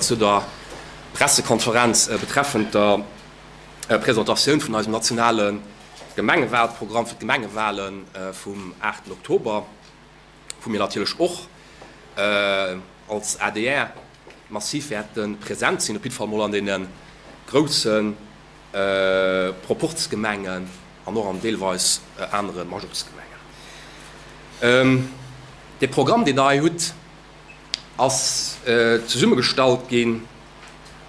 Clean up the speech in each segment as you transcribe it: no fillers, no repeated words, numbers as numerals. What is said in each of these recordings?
zu der Pressekonferenz betreffend der Presentatioun vun eisem nationale Gemengewalprogramm fir d'Gemengewale vum 8 Oktober, wou mir natierlech och als adr massiv wäerte present sinn, op jidde Fall mol an deene grousse Proporzgemengen an och an deelweis anere Majorzgemengen. Dee Programm, deen Der hei hutt, ass zesummegestallt ginn,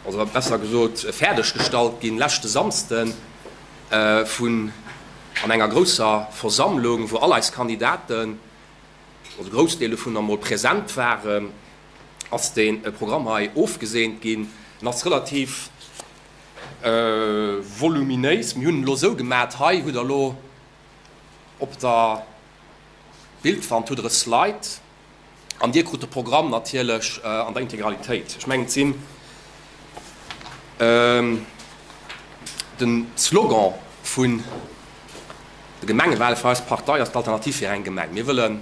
also besser gesot fäerdeg gestallt ginn, leschte Samsden vun an enger grousser Versammlung, wou all eis Kandidaten, also e Groussdeel dovunner emol, present waren, ass dee Programm hei ofgeseent ginn. En ass relativ voluminéis. Mir hunn en elo esou gemat, hei hutt Der elo op der Bildwand hutt Der e Slide, An Dir krut de Programm natierlech an der Integralitéit. Ech mengen, et sinn de Slogan vun de Gemengewale fir eis Partei ass d'Alternativ fir eng Gemeng. Mir wëllen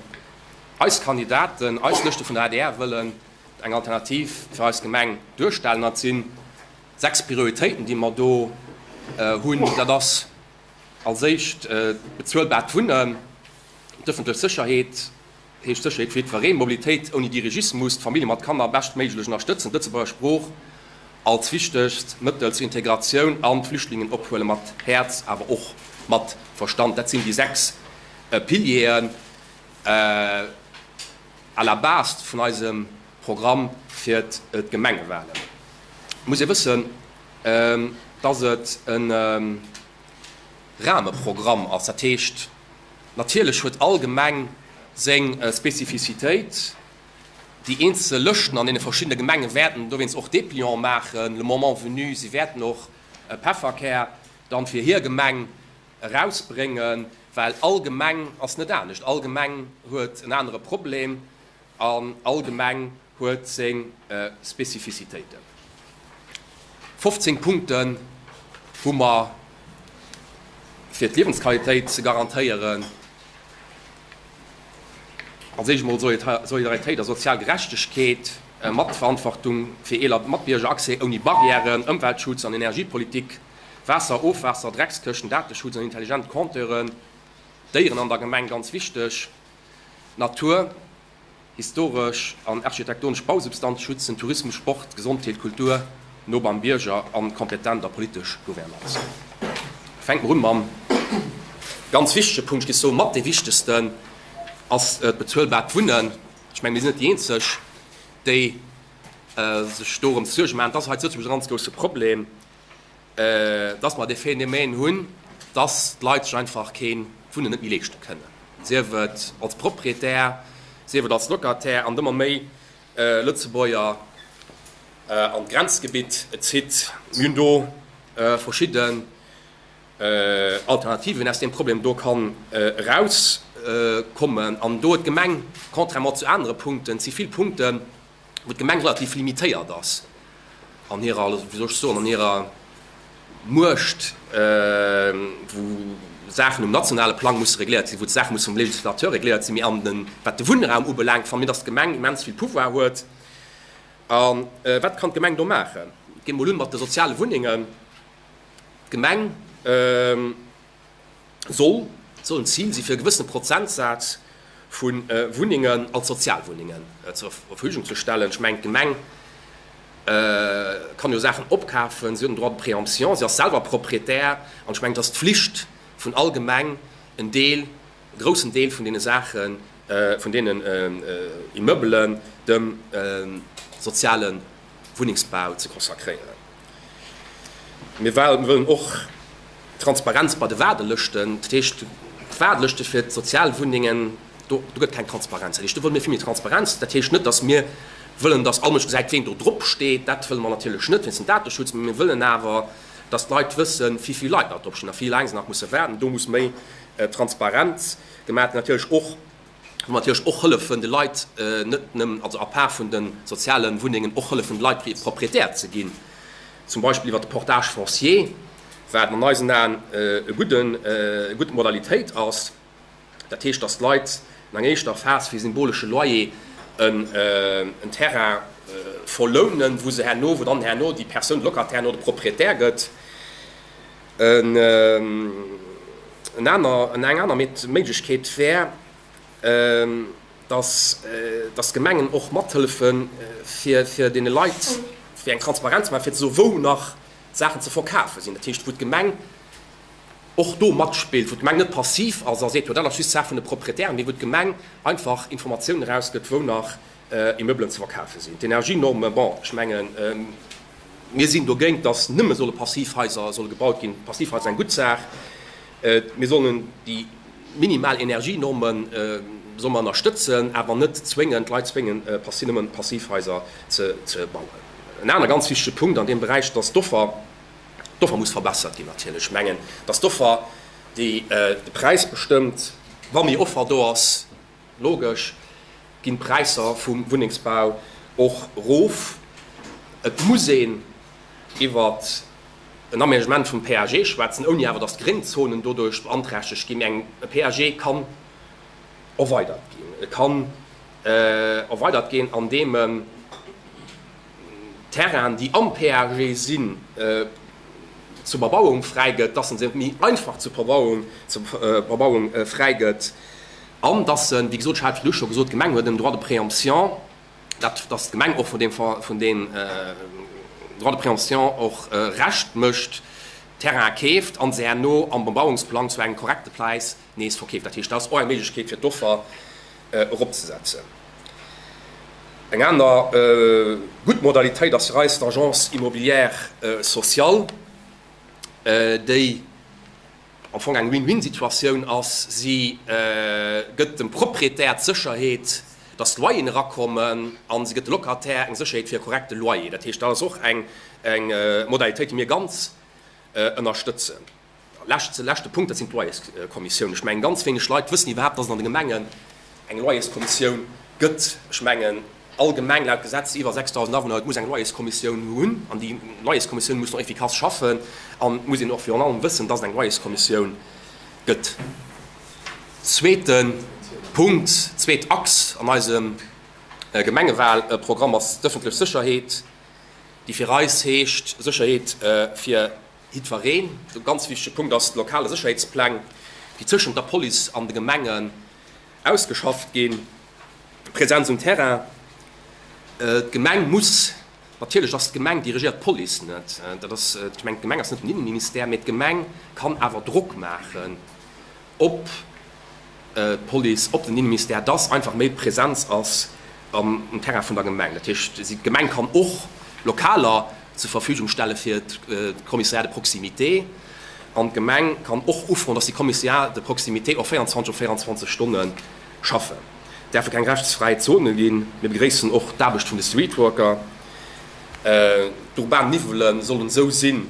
eis Kandidaten, eis Lëschte vun der adr wëllen eng Alternativ fir eis Gemeng duerstellen. Dat si 6 Prioritéiten, déi mer do hunn. Dat ass als éischt bezuelbaart Wunnen, d'ëffentlech Sécherheet, Heescht Sécherheet fir jiddwereen, Mobilitéit ouni Dirigismus, d'Famillje mat Kanner beschtméiglech ënnerstëtzen, d'Lëtzebuerger Sprooch als wichtegst Mëttel zur Integratioun an d'Flüchtlingen ophuele mat Häerz, awer och mat Verstand. Dat sinn déi 6 Pilieren à la base vun eisem Programm fir d'Gemengewalen. Et muss ee wëssen, dass et e Rahmeprogramm ass, dat heescht, Natierlech huet all Gemeng seng Spezifizitéit. Déi eenzel Lëschten an deene verschiddene Gemenge wäerten dowéinst och Dépliant maachen, le moment venu. Si wäerten och Pefferkär dann fir hir Gemeng erausbréngen, well all Gemeng ass net anescht. All Gemeng huet en anere Problem an all Gemeng huet seng Spezifizitéiten. 15 Punkten hu mer fir d'Liewensqualitéit ze garantéieren. Als éischt emol Solidaritéit a sozial Gerechtegkeet, Matverantwortung fir eeler Matbierger, Accès ouni Barrièren, Ëmweltschutz an Energiepolitik, Waasser, Ofwaasser, Dreckskëschten, Dateschutz an intelligent Compteuren, Déieren an der Gemeng, ganz wichteg, Natur. Historesch an architektonesch Bausubstanz schützen, Tourismus, Sport, Gesondheet, Kultur, no beim Bierger an kompetent a politesch Gouvernance. Fänke mer un mam ganz wichtege Punkt, ech géif soen mat dee wichtegsten, ass d'bezuelbart Wunnen. Ech mengen, mir sinn net déi eenzeg, déi sech dorëms Suerge maachen. Et ass hei zu Lëtzebuerg e ganz grousse Problem. dass mer dee Phänomen hunn, dass d'Leit sech einfach kee Wunnen net méi leeschte kënnen, sief et als Proprietär, sief et als Locataire, an ëmmer méi Lëtzebuerger an d'Grenzgebitt zitt. Mir hunn do verschidden Alternativen, aus deem Problem do kann erauskommen. An do huet d'Gemeng, contrairement zu anere Punkten, et si vill Punkten, wou d'Gemeng relativ limitéiert ass an hirer, wéi soll ech soen, an hirer Muecht, wou Saachen um nationale Plang musse regléiert sinn, wou d'Saache musse vum Législateur regléiert sinn, mee an den, wat de Wunnraum ubelaangt, fanne mir, dass d'Gemeng immens vill Pouvoir huet. A wat kann d'Gemeng do maachen? Gi mol un mat de soziale Wunnengen. D'Gemeng. Soll, soll en Zil si fir e gewëssene Prozentsaz vu Wunnengen als Sozialwunnengen zur Verfügung ze stellen. Ech mengen, d'Gemeng kann jo Saachen opkafen, si huet en Droit de préemption, si ass selwer Proprietär an ech mengen, et ass d'Flicht vun all Gemeng en Deel, e groussen Deel vun deene Saachen, vun deenen Immeubelen dem soziale Wunnengsbau ze consacréieren. Mir wëllen och Transparenz bei de Waardelëschten. Dat heescht, d'Waardelëschte fir d'Sozialwunnengen, do gëtt keng Transparenz. Dat heescht, do wëlle mir vill méi Transparenz. Dat heescht net, datt mir wëllen, datt all Mënsch gesäit, ween do drop steet. Dat wëlle mer natierlech net wéinst dem Dateschutz. Mee mir wëllen awer, datt d'Leit wëssen, wéi vill Leit nach drop stinn a wéi laang se nach musse waarden. Do muss méi Transparenz gemaach ginn. Natierlech och wou mer natierlech och hëllefen de Leit, net nëmmen, also à part vun de soziale Wunnengen, och hëllefen de Leit fir Propriétaire ze ginn, zum Beispill iwwert de Portage foncier, wat an eisen Aen e gudden, eng gutt Modalitéit ass. Dat heescht, datt d'Leit an enger éischter Phas fir e symbolesche Loyer en Terrain. verlounen, wou se herno, wou dann herno déi Persoun, de Locataire herno de Propriétaire gëtt. En aner, eng aner Méiglechkeet wär, dass, dass d'Gemengen och mathëllefen, fir, fir deene Leit, fir eng Transparenz ze maachen, fir ze soen, wou nach Saachen ze verkafe sinn. Dat heescht, wou d'Gemeng och do matspillt, wou d'Gemeng net passiv ass a seet, jo dat ass just d'Saach vun de Proprietären, mee wou d'Gemeng einfach Informatiounen erausgëtt, wou nach Immeubelen ze verkafe sinn. D'Energienormen, bon, ech mengen, mir sinn dogéint, dass nëmme solle Passivhaiser solle gebaut ginn. Passivhaiser eng gutt Saach. Mir sollen déi minimal Energienorme solle mer ënnerstëtzen, awer net zwéngen, d'Leit zwéngen, nëmme Passivhaiser ze bauen. En anere ganz wichtege Punkt an deem Beräich, dass d'Offer, d'Offer muss verbessert ginn natierlech. Ech mengen, dass d'Offer, déi de Präis bestëmmt, wa méi Offer do ass, logesch, ginn d'Präisser vum Wunnengsbau och erof. Et muss een iwwer en Aménagement vum PAG schwätzen, ouni awer datt d'Gréngzonen doduerch beanträchtegt ginn. Mee e PAG kann erweidert ginn. E kann erweidert ginn, andeem en Terrainen, déi am PAG sinn, zur Bebauung fräigëtt, dass en se méi einfach zur Bebauung fräigëtt an dass en, wéi gesot, ech hat virdu scho gesot, d'Gemeng huet en Droit de préemption, dat, dass d'Gemeng och vun deem, vun deem Droit de préemption och Recht mécht, Terraine keeft a se herno am Bebauungsplang zu engem korrekte Präis nees verkeeft. Dat heescht, dat ass och eng Méiglechkeet, fir d'Offer eropzesetzen. Eng aner gutt Modalitéit ass fir eis d'Agence immobilière sociale, déi am Fong eng Win-win-Situatioun ass. Si gëtt dem Proprietär d'Sécherheet, dass d'Loyeren erakommen, a si gëtt de Locataire eng Sécherheet fir e korrekte Loyer. Dat heescht, dat ass och eng Modalitéit, déi mir ganz ënnerstëtzen. Leschte, leschte Punkt, dat sinn d'Loyerskommissiounen. Ech mengen, ganz wéineg Leit wëssen iwwerhaapt, dass et an de Gemengen eng Loyerskommissioun gëtt. Ech mengen, all Gemeng laut Gesetz, déi iwwer 6.000 Awunner huet, muss eng Loyerskommissioun hunn. An déi Loyerskommissioun muss och efficace schaffen. An et muss een och virun allem wëssen, dass et eng Loyerskommissioun gëtt. Zweete Punkt, zweet Achs an eisem Gemengewalprogramm ass d'ëffentlech Sécherheet, déi fir eis heescht Sécherheet fir Jiddwereen. E ganz wichtege Punkt ass d'lokale Sécherheetspläng, déi tëschent der Police an de Gemengen ausgeschafft ginn. D'Präsenz um Terrain, D'Gemeng muss, natierlech ass d'Gemeng, dirigéiert d'Police net, dat ass, ech mengen, d'Gemeng ass net den Innenministère, mee d'Gemeng kann awer Drock maachen op d'Police, op den Inneministère, dass einfach méi Präsenz ass am Terrain vun der Gemeng. Dat heescht, d'Gemeng kann och Lokaler zur Verfügung stelle fir d'Commissariats de proximité an d'Gemeng kann och ufroen, dass déi Commissariats de proximité och 24 op 24 Stonne schaffen. Et däerfe keng rechtsfräi Zone ginn. Mir begréissen och d'Aarbecht vun de Streetworker. D'urban Niwwele sollen esou sinn,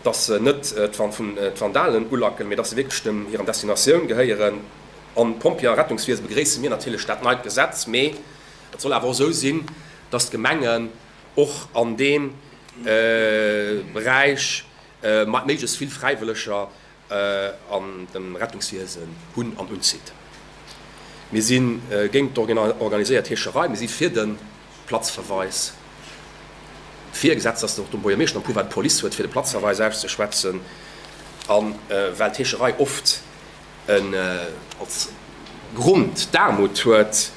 dass se net d'Vandalen ulacken, mee dass se wierklech dem hiren Destinatioun gehéieren. Am Pompjee a Rettungswiese begréisse mir natierlech dat neit Gesetz, mee et soll awer och esou sinn, dass d'Gemengen och an deem Beräich méiglechst vill Fräiwëlleger an dem Rettungswiesen hunn an unzitt. Mir si géint d'organiséiert Heescherei, mir si fir de Platzverweis virgesetzt, dass och de Buergermeeschter den Pouvoir de police huet, fir de Platzverweis auszeschwätzen. A well d'Heescherei oft als Grond d'Aarmut huet,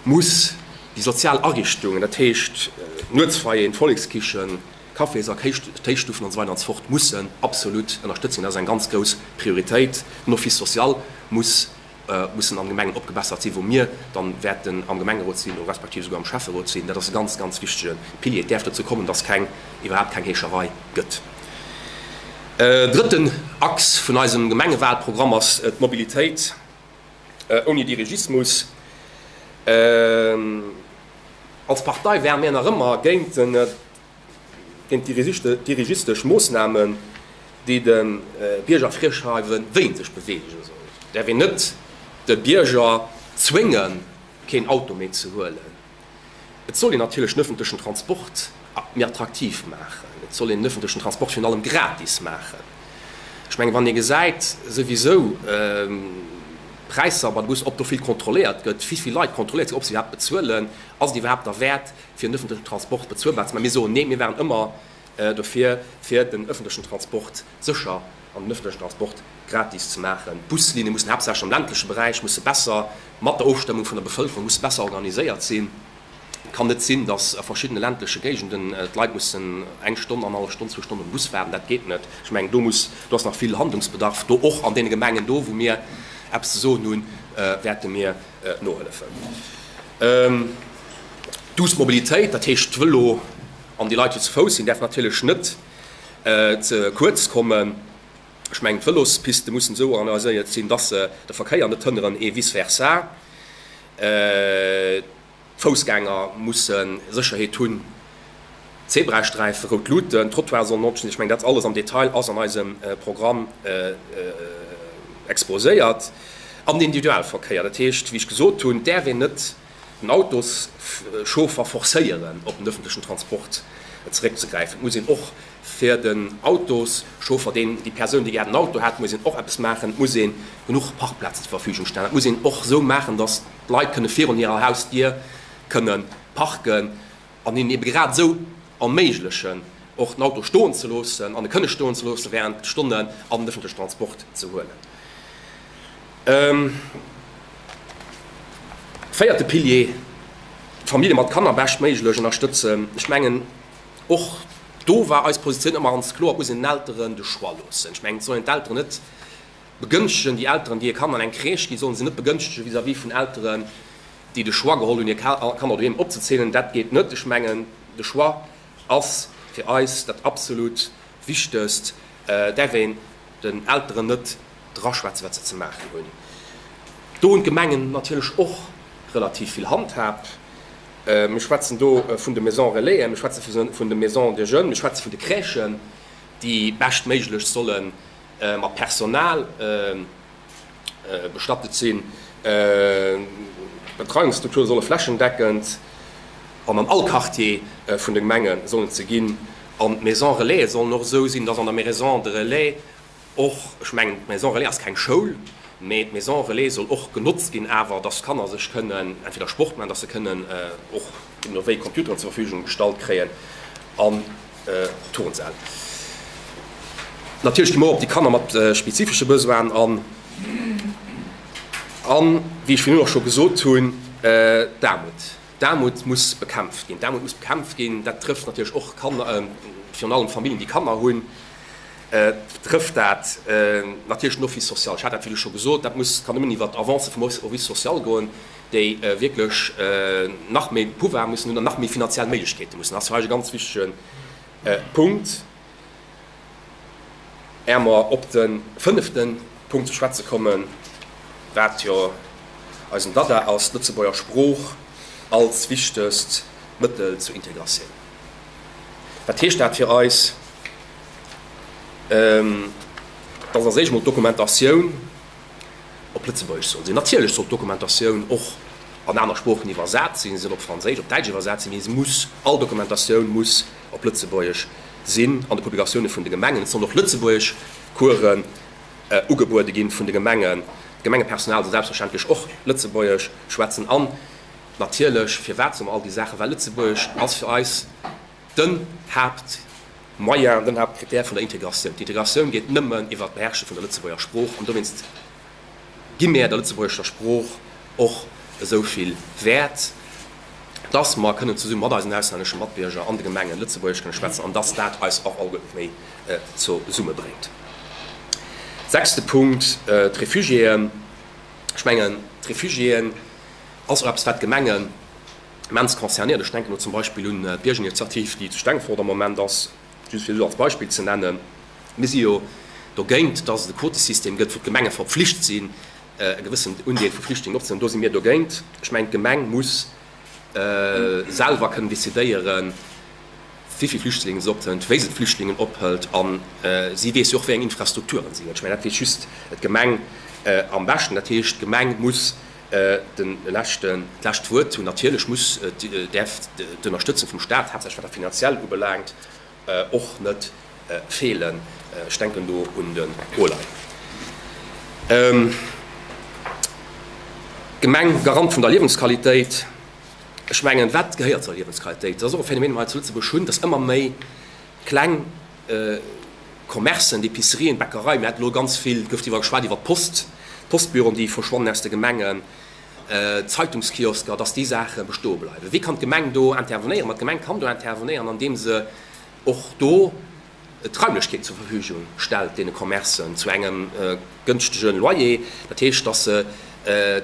muss déi sozial Ariichtungen, dat heescht d'Nuetsfoyeren, d'Vollekskichen, Cafés a Téistuffen an esou weider an esou fort mussen absolut ënnerstëtzt ginn. Dat ass eng ganz grouss Prioritéit. Den Office social muss mussen an de Gemengen opgebessert sinn, wou mir dann wäerten am Gemengerot sinn oder respektiv esouguer am Schäfferot sinn. Dat ass e ganz, ganz wichtege Pilier. Et däerf dozou kommen, dass keng, iwwerhaapt keng Heescherei gëtt. Drëtten Achs vun eisem Gemengewalprogramm ass d'Mobilitéit ouni Dirigismus. Als Partei ware mir nach ëmmer géint den Géint dirigistesch Moossnamen, déi de Bierger virschreiwen, wéi en sech beweege soll, däerf een net de Bierger zwéngen, keen Auto méi ze huelen. Et soll een natierlech den ëffentlechen Transport méi attraktiv maachen. Et soll een den ëffentlechen Transport virun allem gratis maachen. Ech mengen, wann ee gesäit souwisou. D'Präisser bei de Bus, ob do vill kontrolléiert gëtt, wéi vill Leit kontrolléiert sinn, ob se iwwerhaapt bezuelen, ass et iwwerhaapt derwäert, fir den ëffentlechen Transport bezuelbar ze maachen. Mir soen nee, mir waren ëmmer dofir, fir den ëffentlechen Transport sécher an den ëffentlechen Transport gratis ze maachen. D'Buslinne mussen haaptsächlech am ländleche Beräich musse besser mat der Ofstëmmung vun der Bevëlkerung musse besser organiséiert sinn. Et kann net sinn, datt a verschiddene ländleche Géigenden d'Leit mussen eng Stonn, annerhallef Stonn, zwou Stonnen um Bus waarden. Dat geet net. Ech mengen, do muss, do ass nach vill Handlungsbedarf do. Och an deene Gemengen do, wou mir eppes ze soen hunn, wäerte mir nohëllefen. D'Douce Mobilitéit, dat heescht d'Vëlo an déi Leit, déi ze Fouss sinn, däerf natierlech net ze kuerz kommen. Ech mengen, d'Vëlospiste mussen esou organiséiert sinn, datt se de Verkéier net hënneren, et vice versa. D'Foussgänger musse Sécherheet hunn, Zebrasträifen, rout Luuten, Trottoire sollen op sinn. Ech mengen, dat alles am Detail ass an eisem Programm exposéiert. An den Individualverkéier, dat heescht, wéi ech gesot hunn, et däerf een net den Autoschauffer forcéieren, op den öffentlechen Transport zeréckzegräifen. Et muss een och fir den Autoschauffer, deen, déi Persoun, déi gär den Auto hat, muss een och eppes maachen. Et muss ee genuch Parkplazen zur Verfügung stellen. Et muss een och esou maachen, datt d'Leit kënne virun hirer Hausdier kënne parken an hinnen ebe grad esou erméiglechen, och den Auto stoen ze loossen an e kënne stoen ze loosse während Stonnen an den ëffentlechen Transport ze huelen. Véierte Pilier, d'Famillje mat Kanner beschtméiglech ënnerstëtzen. Ech mengen, och do war eis Positioun ëmmer ganz kloer, Et muss een den Elteren de Choix loossen. Ech mengen, et sollen d'Elteren net begënschtegen, déi Elteren, déi hir Kanner an eng Crèche ginn, sollen se net begënschtegen vis-à-vis vun Elteren, déi de Choix geholl hunn, hir Kanner doheem opzezéinen. Dat geet net. Ech mengen, de Choix ass fir eis dat absolut Wichtegst. Et däerf een den Elteren net draschwätzen, wat se ze maachen hunn. Do hunn d'Gemengen natierlech och relativ vill Handhab. Mir schwätzen do vun de Maisons Relaisen, mir schwätze vun de Maisons des Jeunes, mir schwätze vun de Crèchen, déi beschtméiglech solle mat Personal bestattet sinn. D'Betreiungsstrukture solle flächendeckend an an all Quartier vun de Gemenge sollen ze ginn. An d'Maisons Relaisen sollen och esou sinn, dass an der Maison de Relais och, ech mengen, d'Maison Relais ass keng Schoul, mee d'Maison Relais soll och genotzt ginn awer, dass d'Kanner sech kënnen entweder Sport maachen, dass se kënnen och deemno wéi Computeren zur Verfügung gestallt kréien an Turnsäll. Natierlech gi mer och op déi Kanner mat spezifesche Besoinen an. An, wéi ech virun och scho gesot hunn, d'Aarmut. D'Aarmut muss bekämpft ginn. D'Aarmut muss bekämpft ginn. Dat trëfft natierlech och Kanner, virun allem Familljen, déi Kanner hunn, trëfft dat natierlech den Office social. Ech hat dat virdu scho gesot, dat muss, kann nëmmen iwwert d'Avancë vum Office social goen, déi wierklech nach méi Pouvoir mussen hunn an nach méi finanziell Méiglechkeete mussen. Dat ass fir eis e ganz wichtege Punkt. Är mer op de fënnefte Punkt ze schwätze kommen, wat jo eisen Dada ass, d'Lëtzebuerger Sprooch als wichtegst Mëttel zur Integratioun. Wat heescht dat fir eis? Dass als éischt emol d'Dokumentatioun op Lëtzebuergesch soll sinn. Natierlech soll d'Dokumentatioun och an aner Sproochen iwwersat sinn, se soll op Franséisch, op Däitsch iwwersat sinn, mee se muss, all Dokumentatioun muss op Lëtzebuergesch sinn an de Publikatioune vun de Gemengen. Et sollen och lëtzebuergesch Coursen ugebuede ginn vun de Gemengen. D'Gemengepersonal soll selbstverständlech och Lëtzebuergesch schwätzen. An natierlech, firwat soe mer all déi Saachen? Well Lëtzebuergesch ass fir eis den Haaptmoyen, den Haaptkrittär vun der Integratioun. D'Integratioun geet nëmmen iwwert d'Beherrsche vun der Lëtzebuerger Sprooch an dowéinst gi mär der lëtzebuergescher Sprooch och esou vill Wäert, dass mer kënnen zesumme mat eisen auslännesche Matbierger an de Gemengen Lëtzebuergesch kënne schwätzen an dass dat eis och alleguerten méi zesummebréngt. Sechste Punkt, d'Refugiéen. Ech mengen, d'Refugiéen ass och eppes, wat d'Gemengen immens concernéiert. Ech denken do zum Beispill un d'Biergerinitiativ, déi zu Stengefort am Moment ass, just fir esou als Beispill ze nennen. Mir si jo dogéint, dass et e Quotesystem gëtt, wou d'Gemenge verpflicht sinn, e gewëssen Undeel vu Flüchtlingen opzehuelen. Do si mir dogéint. Ech mengen, d'Gemeng muss selwer kënnen decidéieren, wéi vill Flüchtlingen se ophëlt, wéi se d'Flüchtlingen ophëlt. A si weess jo och, wéi eng Infrastrukturen si huet. Ech mengen, dat weess just d'Gemeng am beschten. Dat heescht, d'Gemeng muss de leschten, d'lescht Wuert hunn. Natierlech muss, däerf d'Ënnerstëtzung vum Stat, haaptsächlech wat dat Finanziell ubelaangt, och net feelen. Ech denken do un den OLAI. D'Gemeng, Garant vun der Liewensqualitéit. Ech mengen, wat gehéiert zur Liewensqualitéit? Dat ass och e Phänomen, dee mer hei zu Lëtzebuerg hunn, dass ëmmer méi kleng Commercen, d'Epicerien, d'Bäckerei, mir haten elo ganz vill, et gouf driwwer geschwat, iwwer d'Post, d'Postbüroen, déi verschwannen aus de Gemengen, d'Zeitungskiosker, dass déi Saache bestoe bleiwen. Wéi kann d'Gemeng do intervenéieren? Ma d'Gemeng kann do intervenéieren, andeem se och do d'Raimlechkeeten zur Verfügung stellt deene Commercen zu engem gënschtege Loyer. Dat heescht, dass se,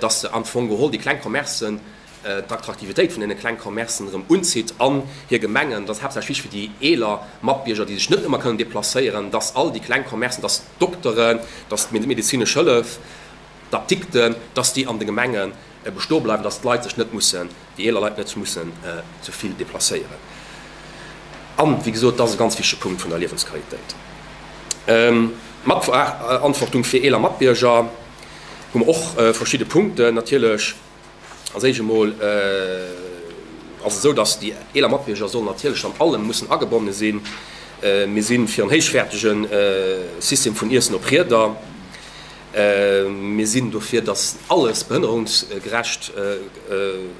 dass se am Fong geholl déi kleng Commercen, d'Attraktivitéit vun deene kleng Commercen erëm unzitt an hir Gemengen. Dat ass haaptsächlech wichteg fir déi eeler Matbierger, déi sech net ëmmer kënnen deplacéieren, dass all déi kleng Commercen, dass d'Dokteren, dass d'medezinesch Hëllef, d'Apdikten, dass déi an de Gemenge bestoe bleiwen, dass d'Leit sech net mussen, déi eeler Leit net mussen ze vill deplacéieren. An, wéi gesot, dat ass e ganz wichtege Punkt vun der Liewensqualitéit. Matverantwortung fir eeler Matbierger hu mer och verschidde Punkten natierlech. Als éischt emol ass et esou, dass déi eeler Matbierger sollen natierlech an allem mussen agebonne sinn. Mir si fir en héichwäertege System vun Iessen op Rieder. Mir sinn dofir, dass alles behënnerungsgerecht,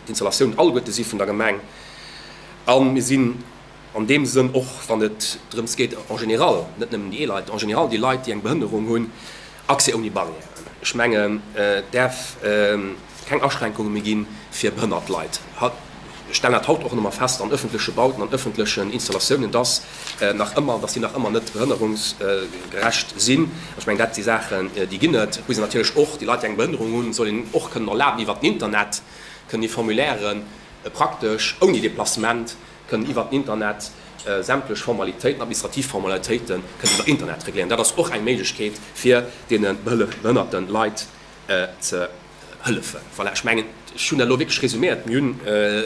d'Installatiounen alleguerte si vun der Gemeng. A mir sinn an deem Sënn och, wann et drëms geet en général, net nëmmen déi eeler Leit, en général déi Leit, déi eng Behënnerung hunn, Accès ouni Barrièren. Ech mengen, et däerf keng Aschränkunge méi gi fir behënnert Leit. Ech stellen dat haut och ëmmer fest an öffentleche Bauten, an öffentlechen Installatiounen, dass nach ëmmer, dass déi nach ëmmer net behënnerungsgerecht sinn. Ech mengen, dat si Saachen, déi ginn et. Et muss een natierlech och déi Leit, déi eng Behënnerung hunn, soll een och kënnen erlaben, iwwert den Internet kënnen déi Formulairen praktesch ouni Déplacement kënnen iwwert den Internet sämtlech Formalitéiten, administrativ Formalitéite kënnen iwwer Internet regléieren. Dat ass och eng Méiglechkeet, fir deene behënnerte Leit ze hëllefen. Voilà, ech mengen, ech hunn dat elo wierklech resuméiert. Mir hunn,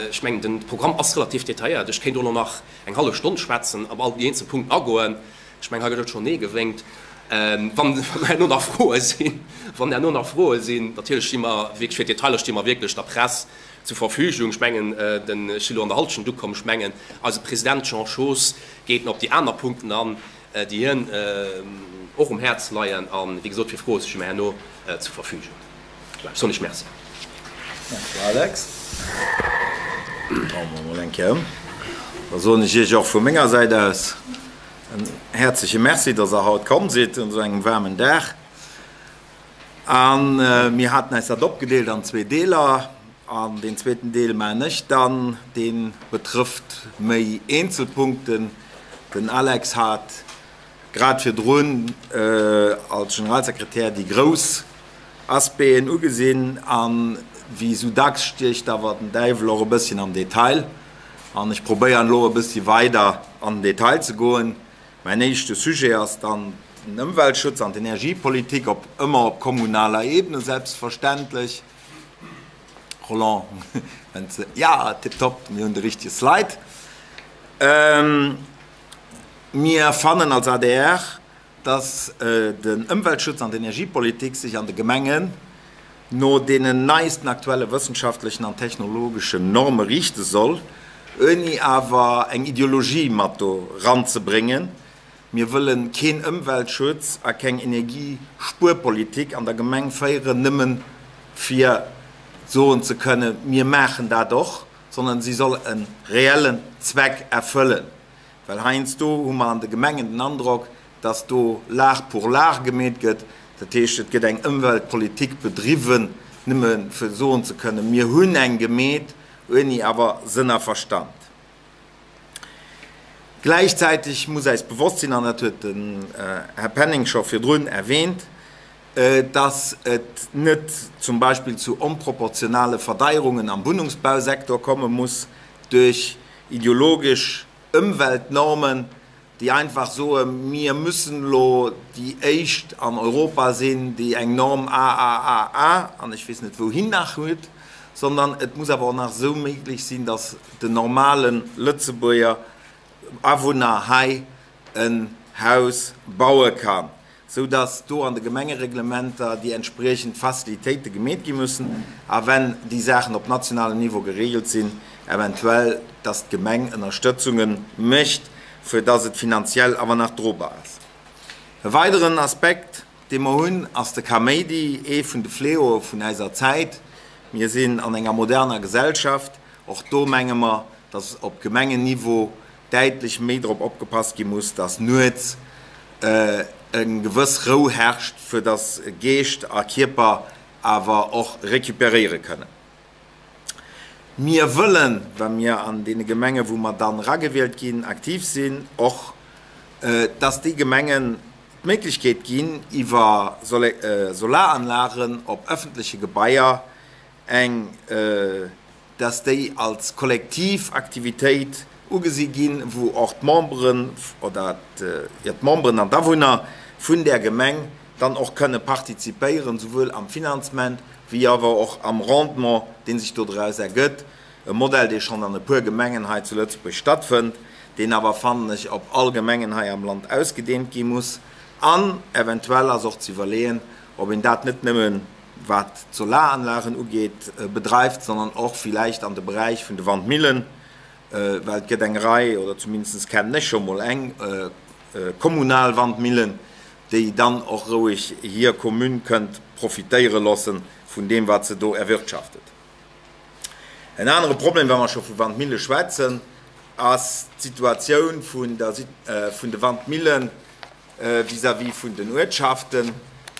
ech mengen, de Programm ass relativ detailléiert. Ech kéint och elo nach eng hallef Stonn schwätzen, op all déi eenzel Punkten agoen. Ech mengen, hei gëtt et schonn Nee gewénkt. Wann herno nach Froe sinn, wann herno nach Froe sinn, natierlech sti mer wierklech, fir d'Detailer sti mer wierklech der Press zur Verfügung. Ech mengen, den, ech si lo an der Halschent ukomm, ech mengen, eise President Jean Schoos geet nach op déi aner Punkten an, déi hien och um Häerz leien. A wéi gesot, fir Froe sti mir herno zur Verfügung. Voilà, ech soen lech Merci. Merci Alex. Dréine mer emol eng Kéier ëm. Da soen ech Iech och vu menger Säit aus en häerzleche Merci, dass Der haut komm sidd un esou engem waarmen Dag. A mir haten eis dat opgedeelt an zwee Deeler. An deen zweeten Deel maachen ech dann, dee betrëfft méi Eenzelpunkten. Den Alex hat grad virdrun als Generalsekretär déi grouss Aspecten ugesinn. A wéi esou dacks stécht awer den Däiwel och e bësschen am Detail. An ech probéieren elo e bëssi weider an den Detail ze goen. Mäin éischte Sujet ass dann den Ëmweltschutz an d'Energiepolitik, op ëmmer op kommunaler Ebene selbstverständlech. Roland, wenn s de, ja, tipptopp, mir hunn de richtege Slide. Mir fannen als adr, dass den Ëmweltschutz an d'Energiepolitik sech an de Gemengen no deenen neisten aktuelle wëssenschaftlechen an technologeschen Norme riichte soll, ouni awer eng Ideologie mat do ranzebréngen. Mir wëlle keen Ëmweltschutz a keng Energiespuerpolitik an der Gemeng féieren, nëmmen fir soen ze kënnen, mir maachen dat och, sondern si soll e reellen Zweck erfëllen. Well heiansdo hu mer an de Gemengen den Androck, dass do l'art pour l'art gemeet gëtt, dat heescht, et gëtt eng Ëmweltpolitik bedriwwen, nëmme fir soen ze kënnen, mir hunn eng gemeet, ouni awer Sënn a Verstand. Gläichzäiteg muss äis bewosst sinn, an dat huet den Här Penning scho virdrun erwähnt, dass et net zum Beispill zu onproportionale Verdeierungen am Wunnungsbausektor komme muss duerch ideologesch Ëmweltnormen, déi einfach soen, mir müssen elo déi éischt an Europa sinn, déi eng Norm AAAA an ech weess net wouhin nach huet, sondern et muss awer och nach esou méiglech sinn, dass den normale Lëtzebuerger Awunner hei en Haus baue kann, sou dass do an de Gemengereglementer déi entspriechend Facilitéite gemeet gi mussen a wenn déi Saachen op nationalem Niveau geregelt sinn, eventuell dass d'Gemeng Ënnerstëtzunge mécht, fir dass et finanziell awer nach drobar ass. E weideren Aspekt, dee mer hunn, ass de Kaméidi, ee vun de Fléaue vun äiser Zäit. Mir sinn an enger moderner Gesellschaft. Och do menge mer, dass op Gemengenniveau däitlech méi drop opgepasst gi muss, dass nuets eng gewëss Rou herrscht, fir dass Geescht a Kierper awer och recuperéiere kënnen. Mir wëllen, wa mir an deene Gemengen, wou mer dann eragewielt ginn, aktiv sinn, och, dass déi Gemengen d'Méiglechkeet ginn, iwwer Solaranlagen op öffentleche Gebaier eng, dass déi als kollektiv Aktivitéit ugesi ginn, wou och d'Memberen oder, jo, d'Memberen an d'Awunner vun där Gemeng dann och kënne partizipéieren, souwuel am Finanzement wéi awer och am Rendement, dee sech dodraus ergëtt. E Modell, dee schonn an e puer Gemengen hei zu Lëtzebuerg stattfënnt, deen awer, fannen ech, op all Gemengen hei am Land ausgedehnt gi muss. An eventuell ass och ze iwwerleeën, ob een dat net nëmme wat d'Solaranlagen ugeet bedreift, sondern och villäicht an de Beräich vun de Wandmillen, well et gëtt eng Rei, oder zumindest kennen ech scho mol eng kommunal Wandmillen, déi dann och roueg hir Commune kënnt profitéiere loosse vun deem, wat se do erwirtschaftet. En anere Problem, wa mer scho vu Wandmille schwätzen, ass d'Situatioun vun de Wandmille vis-à-vis vun den Uertschaften.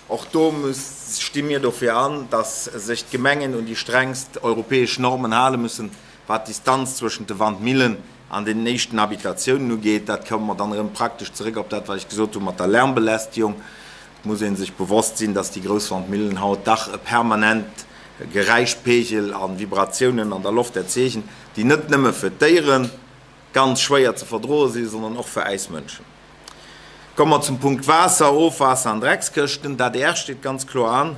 Och do sti mir dofir an, dass sech d'Gemengen un déi strengst europäesch Normen hale müssen, wat d'Distanz zwëschent de Wandmillen an den éischten Habitatiounen ugeet. Dat komme mer dann erëm praktesch zeréck op dat, wat ech gesot hu mat der Lärmbelästigung. Et muss ee sech bewosst sinn, dass déi grouss Wandmillen haut dach e permanent Geräischpegel a Vibratiounen an der Loft erzeegen, déi net nëmme fir d'Déiere ganz schwéier ze verdroe sinn, sondern och fir äis Mënschen. Komme mer zum Punkt Waasser, Ofwaasser an Dreckskëschten. D'adr steet ganz kloer an,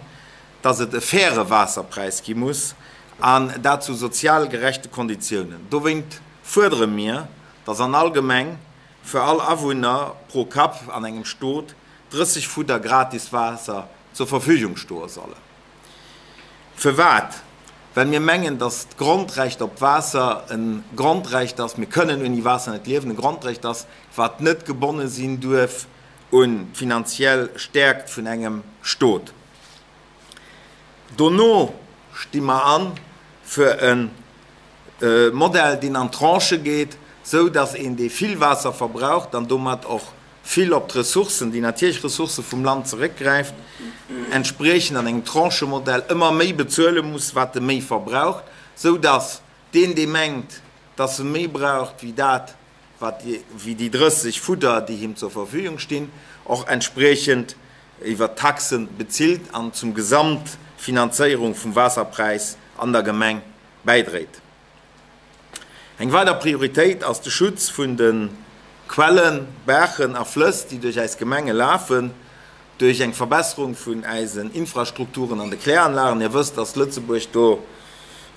dass et e faire Waasserpräis gi muss, an dat zu sozial gerechte Konditiounen. Dowéint fuerdere mir, dass an all Gemeng fir all Awunner pro Kapp an engem Stot 30 Fudder gratis Waasser zur Verfügung stoe sollen. Firwat? Well mir mengen, dass d'Grondrecht op Waasser e Grondrecht ass, mir kënnen ouni Waasser net liewen, e Grondrecht ass, wat net gebonne sinn duerf un d'finanziell Stäerkt vun engem Stot. Dono sti mer an fir e Modell, deen an Tranchë geet, sou datt een, dee vill Waasser verbraucht an domat och vill op d'Ressourcen, déi natierlech Ressourcë vum Land zeréckgräift, entspriechend an engem Tranchemodell ëmmer méi bezuele muss, wat e méi verbraucht, sou datt deen, dee mengt, datt e méi braucht wéi dat, wat wéi déi 30 Fudder, déi him zur Verfügung stinn, och entspriechend iwwer d'Taxe bezilt an zum Gesamtfinanzéierung vum Waasserpräis an der Gemeng bäidréit. Eng weider Prioritéit ass de Schutz vun de Quellen, Baachen a Flëss, déi duerch äis Gemenge lafen, duerch eng Verbesserung vun äisen Infrastrukturen an de Kläranlagen. Dir wësst, dass Lëtzebuerg do,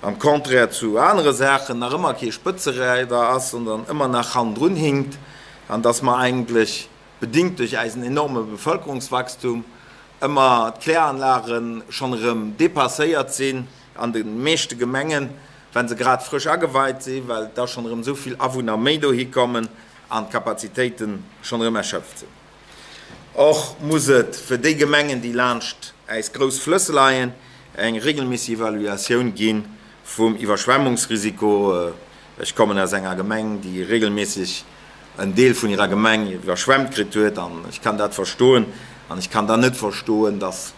am Contraire zu anere Saachen, nach ëmmer kee Spëtzereider ass, sondern ëmmer nach hannendrun hinkt an dass mer eigentlech, bedingt duerch äisen enorme Bevölkerungswachstum, ëmmer d'Kläranlage schonn erëm dépasséiert sinn an de meeschte Gemengen, wa se grad frësch ageweit sinn, well da schonn erëm esou vill Awunner méi dohi kommen an d'Kapazitéite schonn erëm erschöpft sinn. Och muss et fir déi Gemengen, déi laanscht äis grouss Flëss leien, eng regelméisseg Evaluatioun gi vum Iwwerschwemmungsrisiko. Ech kommen aus enger Gemeng, déi regelméisseg en Deel vun hirer Gemeng iwwerschwemmt kritt huet, an ech kann dat verstoen. An ech kann dann net verstoen, dass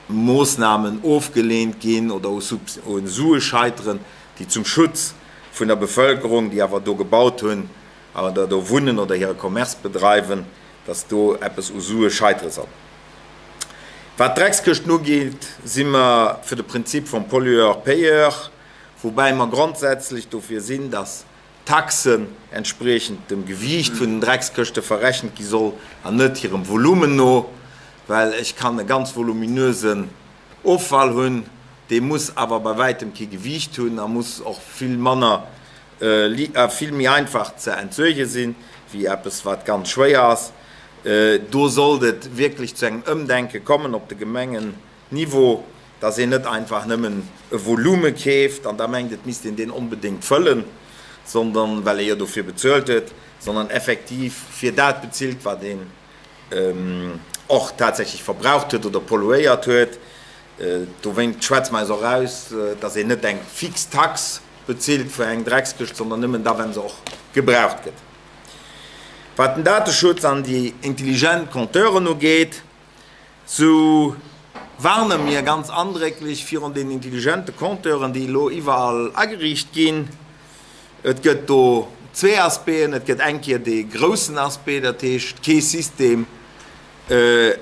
Moossnamen ofgeleent ginn oder u Sue scheiteren, déi zum Schutz vun der Bevölkerung, déi awer do gebaut hunn, oder do wunnen oder hire Commerce bedreiwen, dass do eppes u Sue scheitere soll. Wat d'Dreckskëschten ugeet, si mer fir de Prinzip vum Pollueur-payeur, woubäi mer grondsätzlech dofir sinn, dass d'Taxe entspriechend dem Gewiicht vun den Dreckskëschte verrechent gi soll an net hirem Volumen no, well ech kann e ganz voluminösen Offall hunn, dee muss awer bei wäitem kee Gewiicht hunn a muss och vill manner a vill méi einfach ze entsuerge sinn, wéi eppes, wat ganz schwéier ass. Do sollt et wierklech zu engem Ëmdenke kommen op de Gemengenniveau, dass een net einfach nëmmen e Volume keeft an da mengt, et misst een deen onbedéngt fëllen, sondern, well ee jo dofir bezuelt huet, sondern effektiv fir dat bezilt, wat een och tatsächlech verbraucht huet oder polluéiert huet. Dowéint schwätze mer eis och aus, dass een net eng fix Tax bezilt fir eng Dreckskëscht, sondern nëmmen da, wenn se och gebraucht gëtt. Wat den Dateschutz an déi intelligent Compteuren ugeet, sou warne mir ganz andrécklech virun den intelligente Compteuren, déi elo iwwerall ageriicht ginn. Et gëtt do zwee Aspecten. Et gëtt eng Kéier dee groussen Aspect, dat heescht, kee System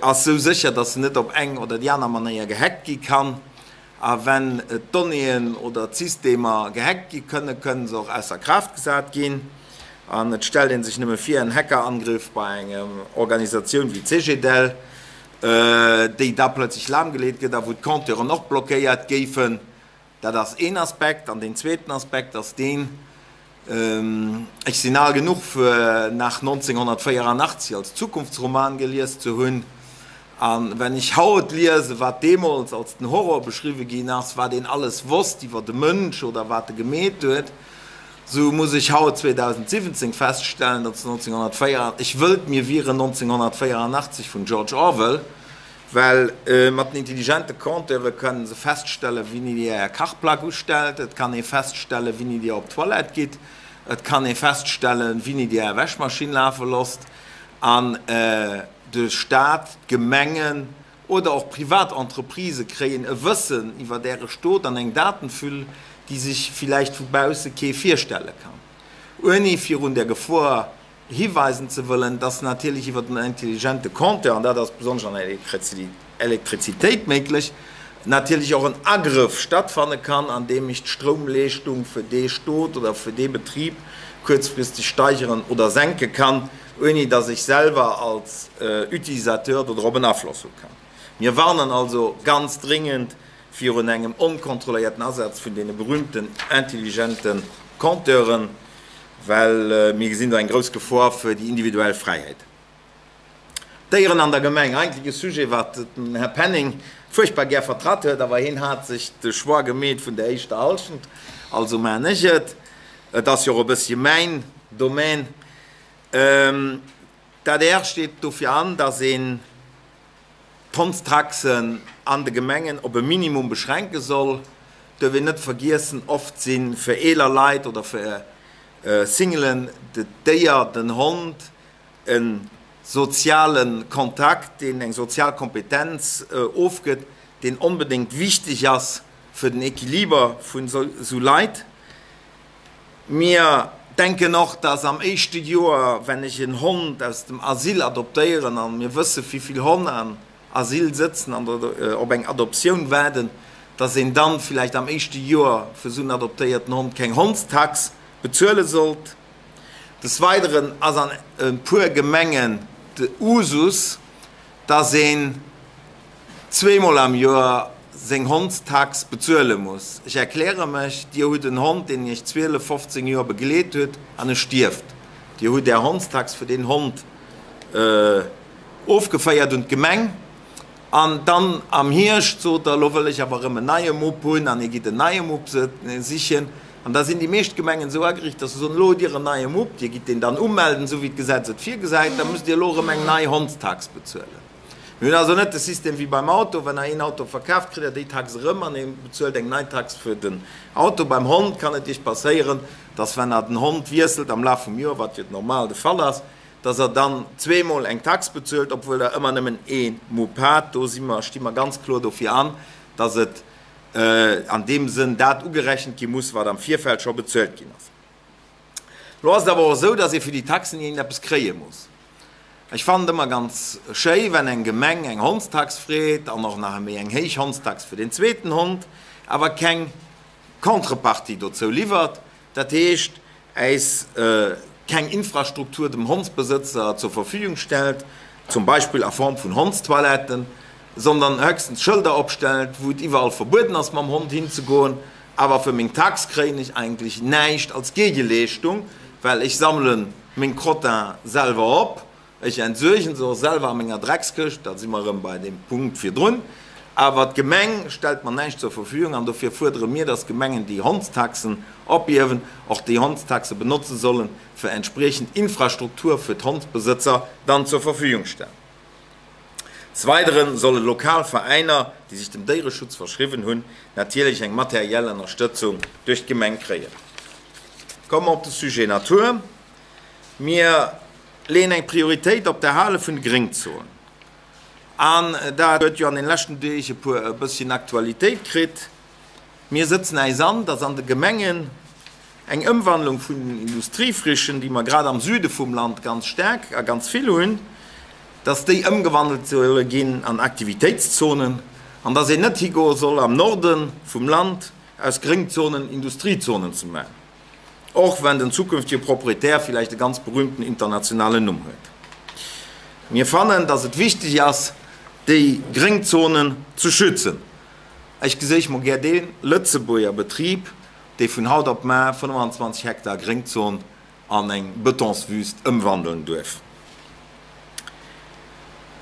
ass sou sécher, dass en net op eng oder déi aner Manéier gehackt gi kann. A wenn d'Donnéeën oder d'Systemer gehackt gi kënnen, kënnen se och ausser Kraaft gesat ginn. An et stellt ee sech nëmme vir, en Hackerangriff bei enger Organisatioun wéi Cegedel, déi da plötzlech lahmgeleet gëtt a wou d'Compteuren och blockéiert géifen. Dat ass een Aspekt. An deen zweeten Aspekt ass deen, Ech sinn al genuch fir nach 1984 als Zukunftsroman gelies ze hunn, a wenn ech haut liese wat deemools als den Horror beschriwwe ginn ass, wat een alles wosst iwwer de Mënsch oder wat e gemeet huet, sou muss ech haut 2017 feststellen, datt 1984, ech wëllt mir wieren 1984 vun George Orwell, Well mat den intelligente Compteure kënnen se feststellen, wéini Dir Är Kachplack ustellt, et kann ee feststellen, wéini Dir op d'Toilette gitt, et kann ee feststellen, wéini Dir Är Wäschmaschinn lafe losst. An de Staat, d'Gemengen oder och privat Entreprisë kréien e Wëssen iwwert Äre Stot an eng Datenfüll, déi sech villäicht vu bausse kee virstelle kann, ouni virun der Gefor hiweisen ze wëllen, dass natierlech iwwer den intelligente Compteur, an dat ass besonnesch an der Elektrizitéit méiglech, natierlech och en Agrëff stattfanne kann, an deem ech d'Stroumleeschtung fir dee Stot oder fir dee Betrib kuerzfristeg steigeren oder senke kann, ouni dass ech selwer als Utilisateur dodrop en Afloss hu kann. Mir warnen also ganz dringend virun engem onkontrolléierten Asaz vun deene berühmten intelligente Compteuren, well mir gesinn do eng grouss Gefor fir déi individuell Fräiheet. D'Déieren an der Gemeng, eigentlech e Sujet, wat den Här Penning fuerchtbar gär vertratt huet, awer hien hat sech de Choix gemeet vun der éischter Hallschent, also maan ech et. Et ass jo och e bëssche mäin Domaine. D'adr steet dofir an, datt een d'Hondstaxen an de Gemengen op e Minimum beschränke soll, duerf een net vergiessen, oft si fir eeler Leit oder fir Singlen d'Déier, den Hond, e soziale Kontakt, deen eng sozial Kompetenz ofgëtt, deen onbedéngt wichteg ass fir den Equiliber vun esou Leit. Mir denken och, dass am éischte Joer, wenn ech en Hond aus dem Asyl adoptéieren, a mir wësse wéi vill Honn am Asyl sëtzen an op eng Adoptioun waarden, dass een dann villäicht am éischte Joer fir esou en adoptéierten Hond keng Hondstax bezuele sollt. Des Weideren ass an e puer Gemengen de Usus, dass een zweemol am Joer seng Hondstax bezuele muss. Ech erkläre mech, Dir hutt en Hond, deen Iech 12, 15 Joer begleet huet an e stierft. Dir hutt Är Hondstax fir deen Hond ofgeféiert un d'Gemeng an dann am Hierscht sot Der, elo wëll ech awer erëm en neie Mupp hunn an Dir gitt en neie Mupp sichen. An da sinn déi meescht Gemengen esou ageriicht, dass se soen, elo hutt Dir en neie Mupp, Dir gitt deen dann umelden, esou wéi d'Gesetz et virgesäit, da musst Dir elo erëm eng nei Hondstax bezuelen. Mir hunn also net de System wéi beim Auto, Wenn Der een Auto verkaaft, kritt Der déi Tax erëm an ee bezuelt eng nei Tax fir den Auto. Beim Hond kann et Iech passéieren, dass, wenn Der den Hond wiesselt am Laf vum Joer, wat jo normal de Fall ass, dass Der dann zweemol eng Tax bezuelt, obwuel Der ëmmer nëmmen ee Mupp hat. Do si mer, sti mer ganz kloer dofir an, dass et an deem Sënn dat ugerechent gi muss, wat am Virfeld scho bezuelt ginn ass. Lo ass et awer och esou, dass ee fir déi Taxen iergendeppes kréie muss. Ech fannen et ëmmer ganz schéi, wenn eng Gemeng eng Hondstax freet an och nach méi eng héich Hondstax fir den zweeten Hond, awer keng Contrepartie dozou liwwert, dat heescht äis keng Infrastruktur dem Hondsbesëtzer zur Verfügung stellt, zum Beispill a Form vun Hondstoiletten, sondern höchstens Schëlder opstellt, wou et iwwerall verbueden ass mam Hond hinzegoen. Awer fir meng Tax kréien ech eigentlech näischt als Géigeleeschtung, well ech sammelen meng Crottin selwer op, ech entsuergen se och selwer a menger Dreckskëscht, da si mer erëm bei deem Punkt virdrun, awer d'Gemeng stellt mer näischt zur Verfügung an dofir fuerdere mir, dass d'Gemengen déi Hondstaxen ophiewen, och déi Hondstaxe benotze sollen, fir entspriechend Infrastruktur fir d'Hondsbesëtzer dann zur Verfügung stellen. Des Weidere solle lokal Veräiner, déi sech dem Déiereschutz verschriwwen hunn, natierlech eng materiell Ënnerstëtzung duerch d'Gemeng kréien. Komme mer op de Sujet Natur. Mir leeën eng Prioritéit op d'Erhale vun de Gréngzonen. An dat huet jo an den leschten Deeg e puer e bësschen Aktualitéit kritt. Mir sëtzen äis an, dass an de Gemengen eng Ëmwandlung vun den Industriefrichen, déi mer grad am Süde vum Land ganz staark a ganz vill hunn, dass déi ëmgewandelt solle ginn an Aktivitéitszonen an dass een net higoe soll am Norde vum Land aus Gréngzonen Industriezonen ze maachen. Och wenn den zukünftege Proprietär villäicht e ganz berühmten internationalen Numm huet. Mir fannen, dass et wichteg ass, déi Gréngzonen ze schützen. Ech geséich mol gär dee Lëtzebuerger Betrib, dee vun haut op mar 25 Hektar Gréngzon an eng Betonswüst ëmwandeln duerf.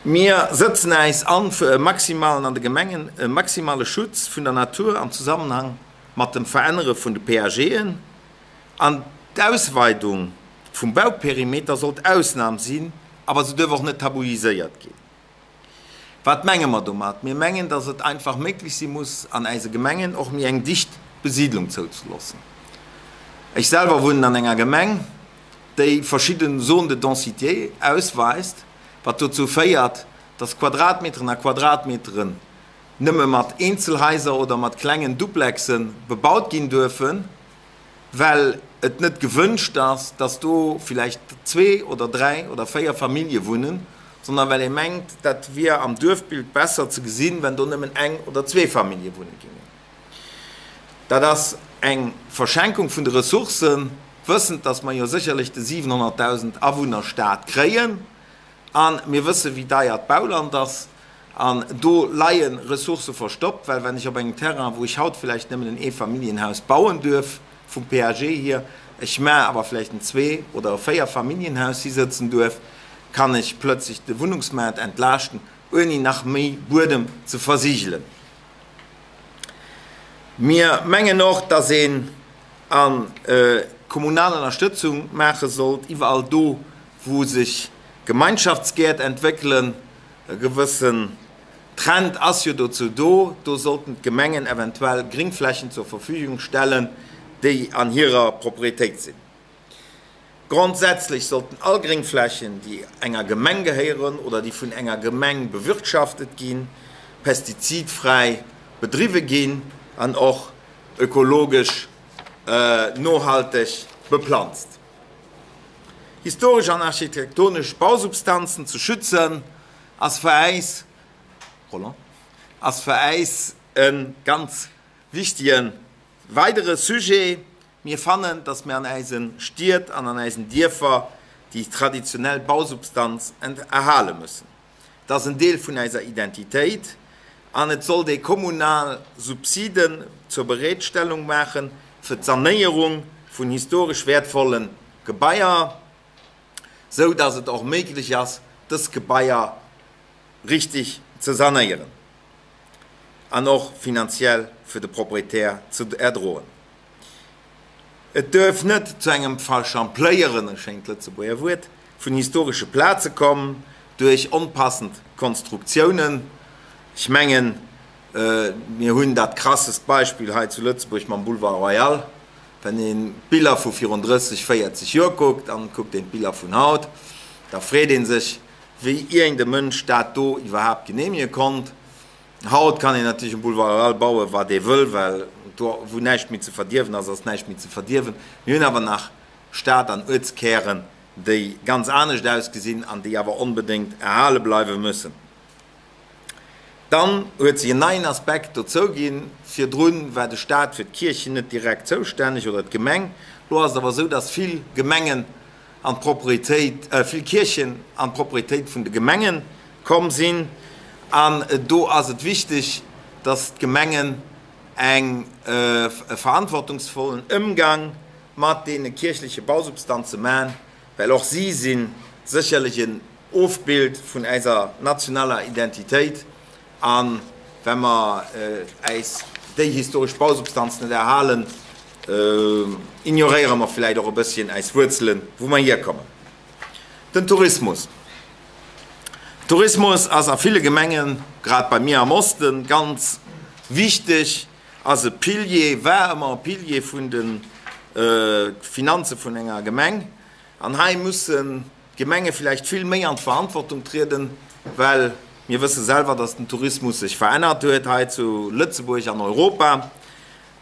Mir sëtzen äis an fir e maximalen an de Gemengen e maximale Schutz vun der Natur am Zusammenhang mat dem Verännere vun de PAGen, an d'Ausweidung vum Bauperimeter soll d'Ausnam sinn, awer se duerf och net tabuiséiert ginn. Wat menge mer domat? Mir mengen, dass et einfach méiglech si muss, an äise Gemengen och méi eng dicht Besiidlung zouzeloossen. Ech selwer wunnen an enger Gemeng, déi verschidden Zones de densité ausweist, wat dozou féiert, dass Quadratmeteren a Quadratmeteren nëmme mat Eenzelhaiser oder mat klengen Duplexe bebaut ginn duerfen, well et net gewënscht ass, dass do villäicht zwee oder dräi oder véier Famillje wunnen, sondern well ee mengt, dat wier am Duerfbild besser ze gesinn, wenn do nëmmen eng oder zwee Famillje wunne gingen. Dat ass eng Verschenkung vun de Ressourcen, wëssend, dass mer jo sécherlech de 700.000 Awunner-Staat kréien a mir wësse wéi deier d'Bauland ass. An do leie Ressourcë verstoppt, well wenn ech op engem Terrain, wou ech haut vläicht nëmmen en Eefamilljenhaus bauen duerf, vum PAG hier, ech mar awer vläicht en Zwee oder e Véierfamilljenhaus hisëtzen duerf, kann ech plötzlech de Wunnungsmaart entlaaschten, ouni nach méi Buedem ze versigelen. Mir mengen och, dass een a kommunal Ënnerstëtzung maache sollt, iwwerall do, wou sech Gemeinschaftsgäert entwéckelen. E gewëssen Trend ass jo dozou do. Do sollten d'Gemengen eventuell Gringflächen zur Verfügung stellen, déi an hirer Proprietéit sinn. Grondsätzlech sollten all Gringflächen, déi enger Gemeng gehéieren oder déi vun enger Gemeng bewirtschaftet ginn, pestizidfräi bedriwwe ginn an och ökologesch nohalteg beplanzt. Historesch an architektonesch Bausubstanzen ze schützen, ass fir äis, Roland, ass fir äis e ganz wichtige weidere Sujet. Mir fannen, dass mir an äise Stied an an äisen Dierfer déi traditionell Bausubstanz erhale müssen. Et ass en Deel vun äiser Identitéit an et sollt ee kommunal Subsiden zur Bereetstellung maache fir d'Sanéierung vun historesch wäertvolle Gebaier, sou dass et och méiglech ass, dës Gebaier richtig ze sanéieren an och finanziell fir de Proprietär ze erdroen. Et duerf net zu engem Verschampléieren, e schéint Lëtzebuerger Wuert, vun historesche Plaze kommen duerch onpassend Konstruktiounen. Ech mengen, mir hunn dat krassest Beispill hei zu Lëtzebuerg mam Boulevard Royal. Wenn een d'Biller vu virun 30, 40 Joer kuckt an et kuckt een d'Biller vun haut, da freet ee sech, wéi iergend e Mënsch dat do iwwerhaapt geneemege konnt. Haut kann een natierlech um Boulevard Royal bauen, wat ee wëll, well do, wou näischt méi ze verdierwen ass, ass näischt méi ze verdierwen. Mir hunn awer nach Stad an Uertskären, déi ganz anescht ausgesinn an déi awer onbedéngt erhale bleiwe müssen. Dann huet sech en neien Aspekt dozou ginn. Virdru war de Stat fir d'Kierchen net direkt zoustänneg oder d'Gemeng. Elo ass et awer esou, dass vill Gemengen an d'Proprietéit, vill Kierchen an d'Proprietéit vun de Gemenge komm sinn. An do ass et wichteg, dass d'Gemengen eng e verantwortungsvollen Ëmgang mat deene kierchleche Bausubstanze man, well och si si sécherlech en Ofbild vun äiser nationaler Identitéit. A wa mer äis déi historesch Bausubstanz net erhalen, ignoréiere mer vläicht och e bësschen äis Wuerzelen, wou mer hierkommen. Den Tourismus. Tourismus ass a ville Gemengen, grad bei mir am Osten, ganz wichteg, ass e Pilier, war ëmmer e Pilier vun de Finanze vun enger Gemeng. An hei mussen d'Gemenge villäicht vill méi an d'Verantwortung trieden, well mir wësse selwer, dass den Tourismus sech verännert huet hei zu Lëtzebuerg an Europa.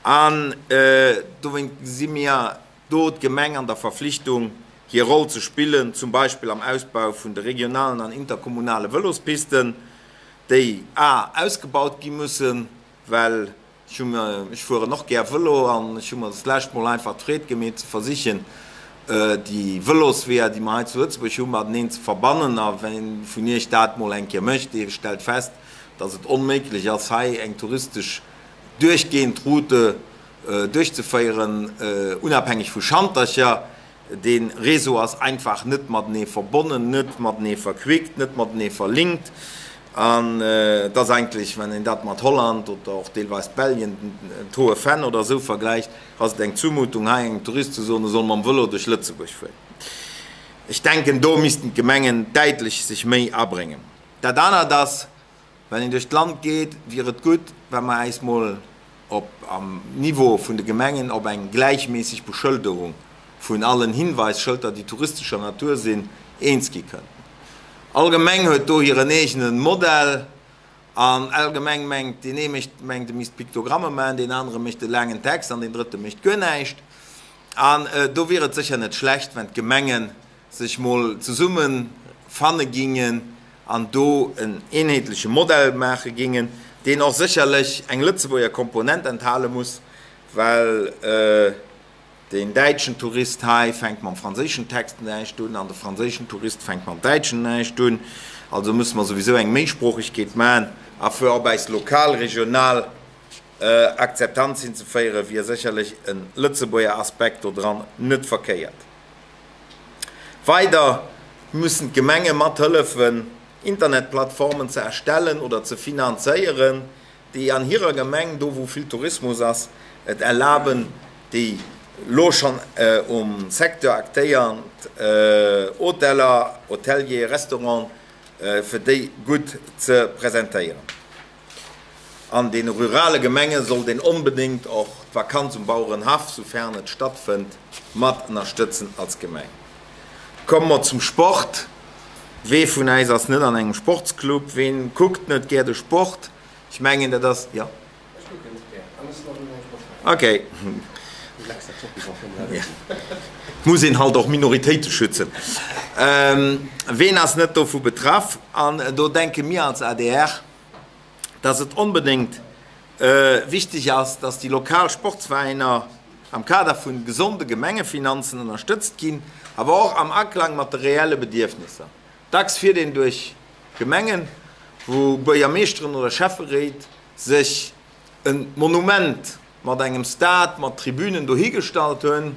An dowéint gesi mir do d'Gemeng an der Verflichtung, hir Roll ze spillen, zum Beispill am Ausbau vun de regionalen an interkommunale Vëlospisten, déi a ausgebaut gi mussen, well ech hu mir, ech fueren och gär Vëlo an ech hu mer das lescht Mol einfach d'Freed gemeet ze versichen, déi Vëlosweeër, déi mer hei zu Lëtzebuerg hunn, mateneen ze verbannen. A ween vun Iech dat mol eng Kéier mécht, dee stellt fest, dass et onméiglech ass, hei eng touristesch duerchgehend Route duerchzeféieren, unabhängeg vu Schantercher. Dee Réseau ass einfach net matenee verbonnen, net matenee verquickt, net matenee verlinkt. An et ass eigentlech, wann een dat mat Holland oder och deelweis Belgien, d'Hohe Venn oder esou vergläicht, ass et eng Zumutung, hei engem Tourist ze soen, e soll mam Vëlo duerch Lëtzebuerg fueren. Ech denken, do missten d'Gemengen däitlech sech méi abréngen. Dat anert ass, Wann een duerch d'Land geet, wier et gutt, wa mer äis mol op am Niveau vun de Gemengen op eng gläichméisseg Beschëlderung vun allen Hinweisschëlter, déi touristescher Natur sinn, eens gi kënnten. All Gemeng huet do hiren eegene Modell an all Gemeng mengt, deen ee mécht, mengt e misst Piktogramme maachen, deen anere mécht e laangen Text an deen drëtte mécht guer näischt. An do wier et sécher net schlecht, wenn d'Gemenge sech mol zesumme fanne gingen an do en eenheetleche Modell maache gingen, deen och sécherlech eng Lëtzebuerger Komponent enthale muss, well deen däitschen Tourist hei fänkt mam franséischen Text näischt un an de franséischen Tourist fänkt mam däitschen näischt un. Also musse mer souwisou eng Méisproochegkeet maachen a fir op eis lokal, regional Akzeptanz hinzeféieren, wier sécherlech e Lëtzebuerger Aspekt dodran net verkéiert. Weider mussen d'Gemenge mathëllefen, Internetplattformen ze erstellen oder ze finanzéieren, déi an hirer Gemeng, do wou vill Tourismus ass, et erlaben, déi lo schonn um Secteur aktéiernd Hoteller, Hotelier, Restauranten, fir déi gutt ze presentéieren. An deene rurale Gemenge sollt een onbedéngt och d'Vakanz um Bauerenhaff, soufern et stattfënnt, mat ënnerstëtzen als Gemeng. Komme mer zum Sport. Wee vun äis ass net an engem Sportsclub? Ween kuckt net gär de Sport? Ech mengen, dat ass, jo. Ech kucken net gär an ech sinn och net an engem Sportsveräin. Okay. Et muss een halt och Minoritéite schützen. Ween ass net dovu betraff? An do denke mir als adr, dass et onbedéngt wichteg ass, dass déi lokal Sportsveräiner am Kader vu gesonde Gemengefinanzen ënnerstëtzt ginn, awer och am Aklang mat de reelle Bedierfnisser. Dacks fiert een duerch Gemengen, wou Buergermeeschteren oder Schäfferéit sech e Monument mat engem Stade mat Tribünen dohigestallt hunn,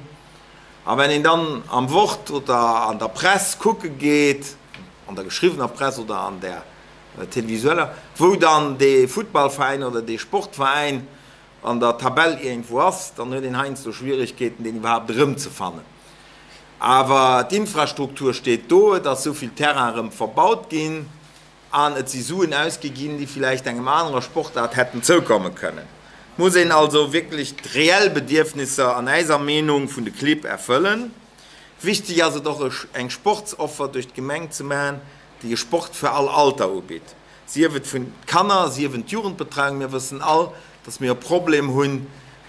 a wenn een dann am Wort oder an der Press kucke geet, an der geschriwwener Press oder an der televisueller, wou dann dee Futtballveräin oder dee Sportveräin an der Tabell iergendwou ass, dann huet een heiansdo Schwierigkeeten, deen iwwerhaapt erëmzefannen. Awer d'Infrastruktur steet do, et ass esou vill Terrain erëm verbaut ginn an et si Suen ausgi ginn, déi villäicht engem anerer Sportaart hätten zoukomme kënnen. Et muss een also wierklech d'reell Bedierfnisser an äiser Meenung vun de Clibb erfëllen. Wichtig ass et och, eng Sportsoffer duerch d'Gemeng ze maachen, déi e Sport fir all Alter ubitt, sief et vun d'Kanner, sief en d'Jugendbetreiung. Mir wëssen all, dass mir e Problem hu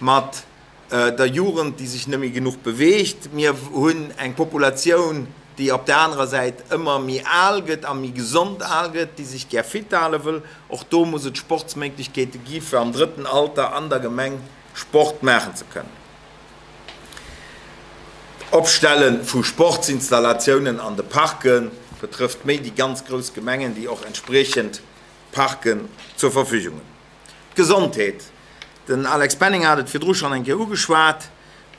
mat der Jugend, déi sech net méi genuch beweegt. Mir hunn eng Populatioun, déi op der anerer Säit ëmmer méi al gëtt a méi gesond al gëtt, déi sech gär fit hale wëll. Och do muss et Sportsméiglechkeete gi fir am drëtten Alter an der Gemeng Sport maachen ze kënnen. D'Opstelle vu Sportsinstallatiounen an de Parke betrëfft méi déi ganz grouss Gemengen, déi och entspriechend Parken zur Verfügung hunn. D'Gesondheet, den Alex Penning hat et virdru schonn eng Kéier ugeschwat,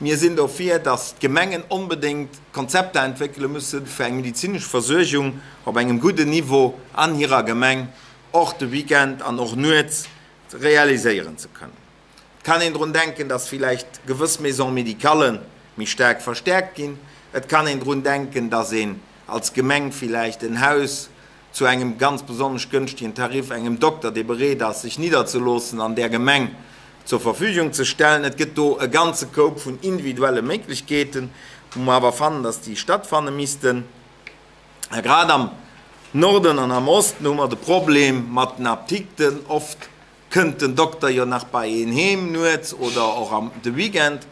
Mir sinn dofir, datt d'Gemengen onbedéngt Konzepter entwéckele mussen, fir eng medezinesch Versuergung op engem gudden Niveau an hirer Gemeng och de Weekend an och nuets realiséieren ze kënnen. Et kann een drun denken, dass villäicht gewëss Maisons médicales méi staark verstärkt ginn. Et kann een drun denken, dass een als Gemeng villäicht en Haus. zu engem ganz besonnesch gënschtegen Tarif engem Dokter, dee bereet ass, sech nidderzeloossen an där Gemeng, zur Verfügung ze stellen. Et gëtt do e ganze Koup vun individuelle Méiglechkeeten, wou mer awer fannen, dass déi stattfanne missten. A grad am Norden an am Osten hu mer de Problem mat den Apdikten. Oft kënnt den Dokter jo nach bei een heem, nuets oder och am de Weekend.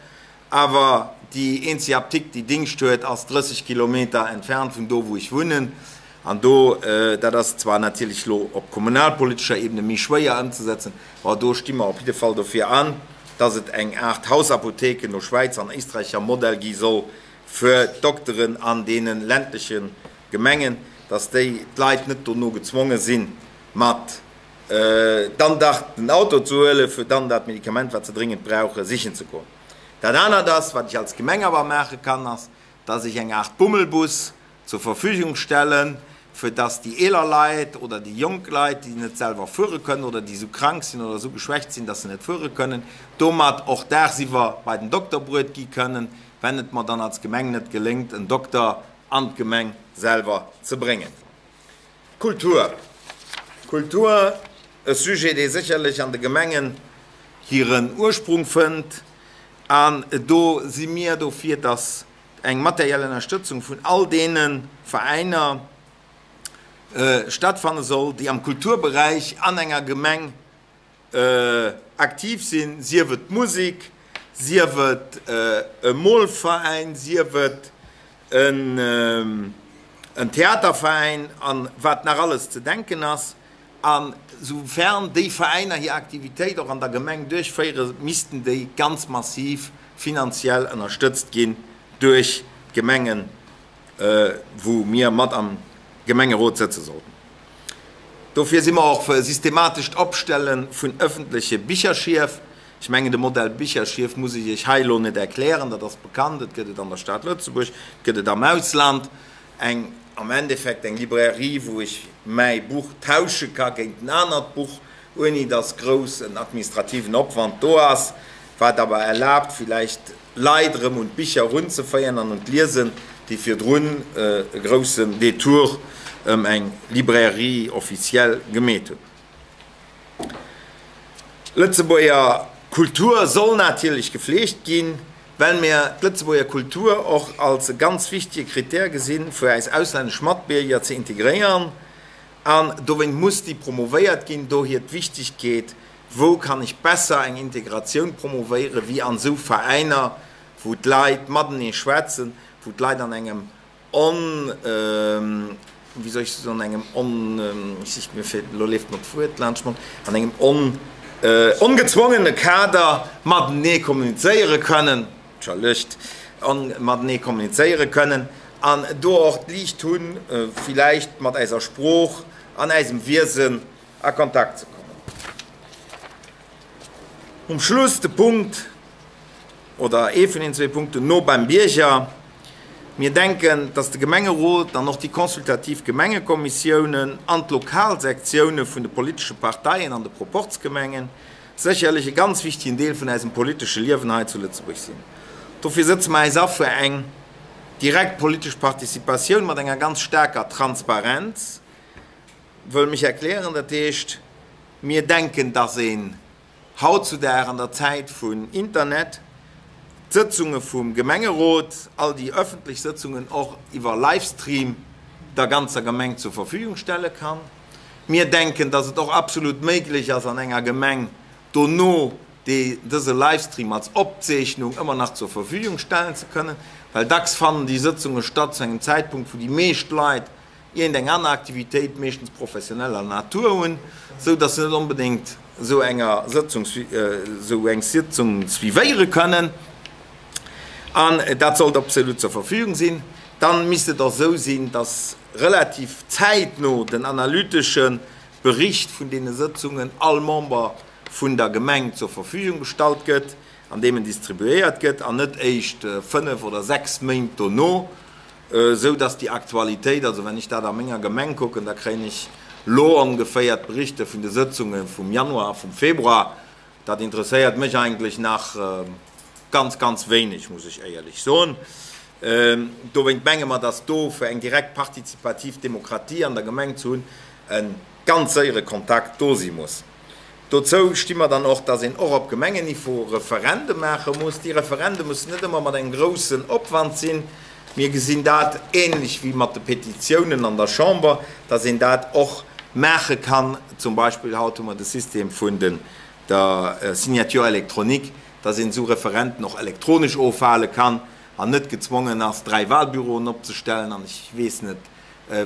Awer déi eenzeg Apdikt, déi Dingscht huet, ass 30 Kilometer entfernt vun do, wou ech wunnen. An do, dat ass zwar natierlech elo op kommunalpolitescher Ebene méi schwéier ëmzesetzen, ma do sti mer op jidde Fall dofir an, dass et eng Aart Hausapotheke no Schwäizer an Éisträicher Modell gi soll fir d'Dokteren an deene ländleche Gemengen, dass déi d'Leit net dono gezwonge sinn, mat dann dach den Auto ze huelen, fir dann dat Medikament, wat se dréngend brauchen, sichen ze goen. Dat anert ass, wat ech als Gemeng awer maache kann, ass, dass ech eng Aart Bummelbus zur Verfügung stellen, fir dass déi eeler Leit oder déi jonk Leit, déi net selwer fuere kënnen oder déi esou krank sinn oder esou geschwächt sinn, dass se net fuere kënnen, domat och dagsiwwer bei den Dokter bruet gi kënnen, wenn et mer dann als Gemeng net geléngt, en Dokter an d'Gemeng selwer ze bréngen. Kultur. Kultur, e Sujet, dee sécherlech an de Gemengen hiren Ursprung fënnt. An do si mir dofir, dass eng materiell Ënnerstëtzung vun all deene Veräiner stattfanne soll, déi am Kulturberäich an enger Gemeng aktiv sinn, sief et d'Musek, sief et e Molveräin, sief et en Theaterveräin a wat nach alles ze denken ass. A soufern déi Veräiner hir Aktivitéit och an der Gemeng duerchféieren, missten déi ganz massiv finanziell ënnerstëtzt ginn duerch d'Gemengen, wou mir mat am Gemengerot sëtze sollten. Dofir si mer och fir e systematescht Opstelle vun ëffentleche Bicherschief. Ech mengen, de Modell Bicherschief muss ech Iech hei elo net erklären, dat ass bekannt, et gëtt et an der Stad Lëtzebuerg, et gëtt et am Ausland. Eng, am Endeffekt eng Librairie, wou ech mäi Buch tausche ka géint en anert Buch, ouni dass grouss en administrativen Opwand do ass, wat awer erlaabt, villäicht Leit erëm un d'Bicher erunzeféieren an un d'Liesen, déi virdrun e groussen Detour ëm eng Librairie officielle gemeet hunn. Lëtzebuerger Kultur soll natierlech gefleegt ginn, well mir d'Lëtzebuerger Kultur och als e ganz wichtege Critère gesinn, fir äis auslännesch Matbierger ze integréieren. An dowéint muss déi promovéiert ginn. Dohier d'Wichtigkeet, Wou kann ech besser eng Integratioun promovéieren, wéi an esou Veräiner, wou d'Leit matenee schwätzen, wou d'Leit an engem on, wéi soll ech soen, an engem on, ech, mir feelt, elo leeft mer d'Wuert laanscht d'Mond, an engem on, ongezwongene Kader matenee kommunizéiere kënnen, Entschëllegt, on, matenee kommunizéiere kënnen an do och d'Liicht hunn, villäicht mat äiser Sprooch an äisem Wiesen a Kontakt ze kommen. Um Schluss de Punkt, oder ee vun den zwee Punkten, no beim Bierger. Mir denken, dass de Gemengerot an och déi consultativ Gemengekommissiounen an d'Lokalsektioune vun de politesche Parteien an de Proporzgemengen sécherlech e ganz wichtigen Deel vun äisem politesche Liewen hei zu Lëtzebuerg sinn. Dofir sëtze mer äis a fir eng direkt politesch Participatioun mat enger ganz staarker Transparenz. Wëll mech erklären, dat heescht, mir denken, dass een hautzudag an der Zäit vun Internet d'Sëtzunge vum Gemengerot, all déi öffentlech Sëtzungen och iwwer Livestream der ganzer Gemeng zur Verfügung stelle kann. Mir denken, dass et och absolut méiglech ass an enger Gemeng dono déi dëse Livestream als Opzeechnung ëmmer nach zur Verfügung stellen ze kënnen, well dacks fannen déi Sëtzunge statt zu engem Zäitpunkt, wou déi meescht Leit iergend eng aner Aktivitéit, meeschtens professioneller Natur, hunn, esou datt se net onbedéngt esou enger Sëtzung, esou eng Sitzung suivéiere kënnen. An dat sollt absolut zur Verfügung sinn. Dann misst et och esou sinn, datt relativ zäitno den analytesche Bericht vun deene Sëtzungen all Member vun der Gemeng zur Verfügung gestallt gëtt, an deem en distribuéiert gëtt, an net éischt fënnef oder sechs Méint dono. Esou dass déi Aktualitéit, also wenn ech dat a menger Gemeng kucken, da kréien ech lo ongeféier d'Berichte vun de Sëtzunge vum Januar a vum Februar. Dat interesséiert mech eigentlech nach ganz, ganz wéineg, muss ech éierlech soen. Dowéint menge mer, dass do, fir eng direkt partizipativ Demokratie an der Gemeng ze hunn, e ganz séiere Kontakt do si muss. Dozou sti mer dann och, dass een och op Gemengenniveau Referende maache muss. Déi Referende mussen net ëmmer mat engem groussen Opwand sinn. Mir gesinn dat ähnlech wéi mat de Petitiounen an der Chamber, dass een dat och maache kann. Zum Beispill haut hu mer de System vun der Signature électronique, dass een esou Referenden och elektronesch ofhale kann an net gezwongen ass, dräi Wahlbüroen opzestellen an ech weess net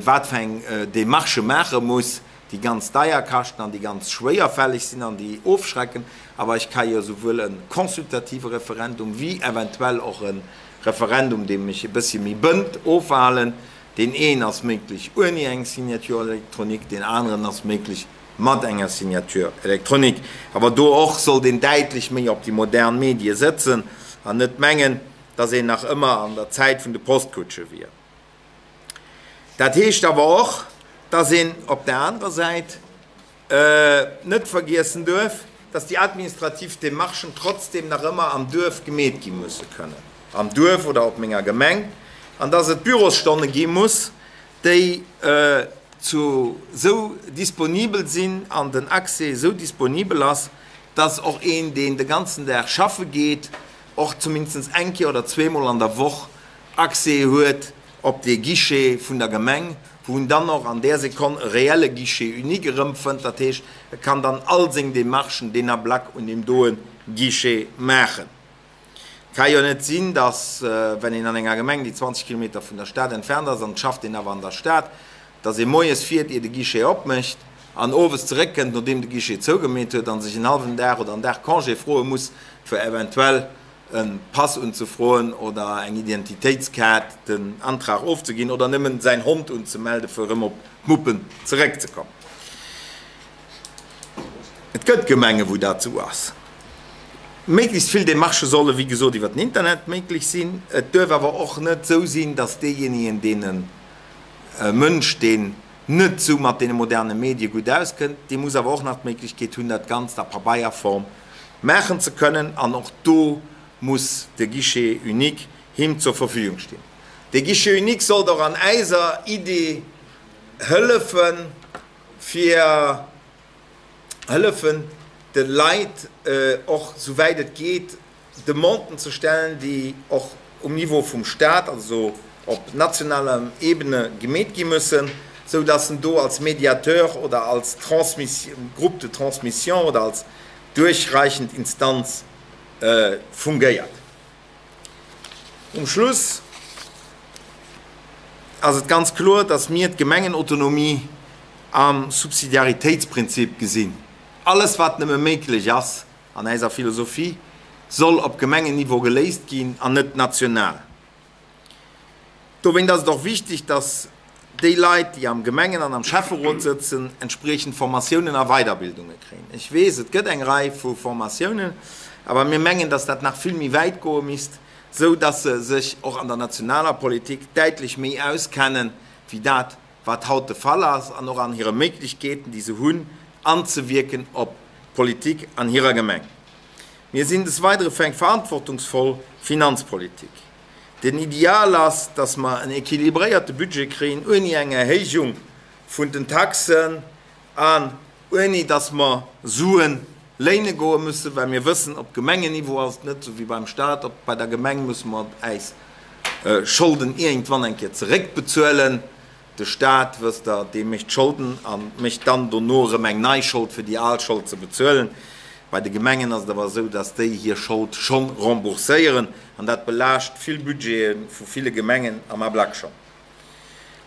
wat fir eng Démarchë maache muss, déi ganz deier kaschten an déi ganz schwéierfälleg sinn an déi ofschrecken. Awer ech ka jo souwuel e consultative Referendum wéi eventuell och e Referendum, dee mech e bëssche méi bënnt, ofhalen. Deen een ass méiglech ouni eng Signature électronique, deen aneren ass méiglech mat enger Signature électronique. Awer do och sollt een däitlech méi op déi modern Medie sëtzen an net mengen, dass een nach ëmmer an der Zäit vun de Postkutsche wier. Dat heescht awer och, dass een op där anerer Säit net vergiessen duerf, dass déi administrativ Démarchen trotzdem nach ëmmer am Duerf gemeet gi musse kënnen, am Duerf oder op menger Gemeng, an dass et Bürosstonne gi muss, déi zu esou disponibel sinn an den Accès esou disponibel ass, dass och een, deen de ganzen Dag schaffe geet, och zumindest eng Kéier oder zweemol an der Woch Accès huet op dee Guichet vun der Gemeng, wou en dann och an där Sekonn e reelle Guichet unique erëmfënnt. Dat heescht, e kann dann all seng Démarchen deen Ablack un deem doe Guichet maachen. Et ka jo net sinn, dass, wenn een an enger Gemeng, déi 20 Kilometer vun der Stad entfernt ass, an et schafft een awer an der Stad, dass ee moies fiert, ier de Guichet opmécht, an owes zeréckkënnt, nodeem de Guichet zougemeet huet, a sech en hallwen Dag oder en Dag Congé froe muss, fir eventuell e Pass unzefroen oder eng Identitéitskaart, den Antrag ofzeginn oder nëmmen säin Hond unzemelde fir erëm op d'Muppen zeréckzekommen. Et gëtt Gemengen, wou dat esou ass. Méiglechst vill Demarchë solle wéi gesot iwwer den Internet méiglech sinn. Et duerf awer och net esou sinn, datt deejéinegen, deen e Mënsch, deen net esou mat deene moderne Medie gutt auskënnt, dee muss awer och nach d'Méiglechkeet hunn, dat Ganzt a Pabeierform maachen ze kënnen an och do muss de Guichet unique him zur Verfügung stinn. De Guichet unique sollt och an äiser Idee hëllefen, fir hëllefen de Leit och souwäit et geet Demanden ze stellen, déi och um Niveau vum Stat, also op nationaler Ebene gemeet gi müssen, sou dass en do als Médiateur oder als Groupe de transmission oder als duerchreichend Instanz fungéiert. Um Schluss ass et ganz kloer, dass mir d'Gemengenautonomie am Subsidiaritéitsprinzip gesinn. Alles wat nëmme méiglech ass an eiser Philosophie, soll op Gemengenniveau geléist ginn an net national. Dowéint ass et och wichtig, dass déi Leit, déi am Gemengen an am Schäfferot sëtzen, entspriechend Formatiounen a Weiderbildunge kréien. Ech weess, et gëtt eng Rei vu Formatiounen, awer mir mengen, dass dat nach vill méi wäit goe misst, esou dass se sech och an der nationaler Politik däitlech méi auskennen, wéi dat, wat haut de Fall ass, an och an hire Méiglechkeeten, déi se hunn, anzewierken op d'Politik an hirer Gemeng. Mir sinn des Weidere fir eng verantwortungsvoll Finanzpolitik. Den Ideal ass, dass mer en équilibréierte Budget kréien, ouni eng Erhéijung vun den Taxen an ouni dass mer Sue léine goe mussen, well mir wëssen, op Gemengenniveau ass et net esou wéi beim Stat, op bei der Gemeng musse mer äis Scholden iergendwann eng Kéier zeréckbezuelen. De Staat, wësst Der, dee mécht Scholden a mécht dann dono erëm eng nei Schold, fir déi al Schold ze bezuelen. Bei de Gemengen ass et awer esou, dass déi hir Schold schonn rembourséieren an dat belaascht vill Budgete vu ville Gemengen am Ablack schonn.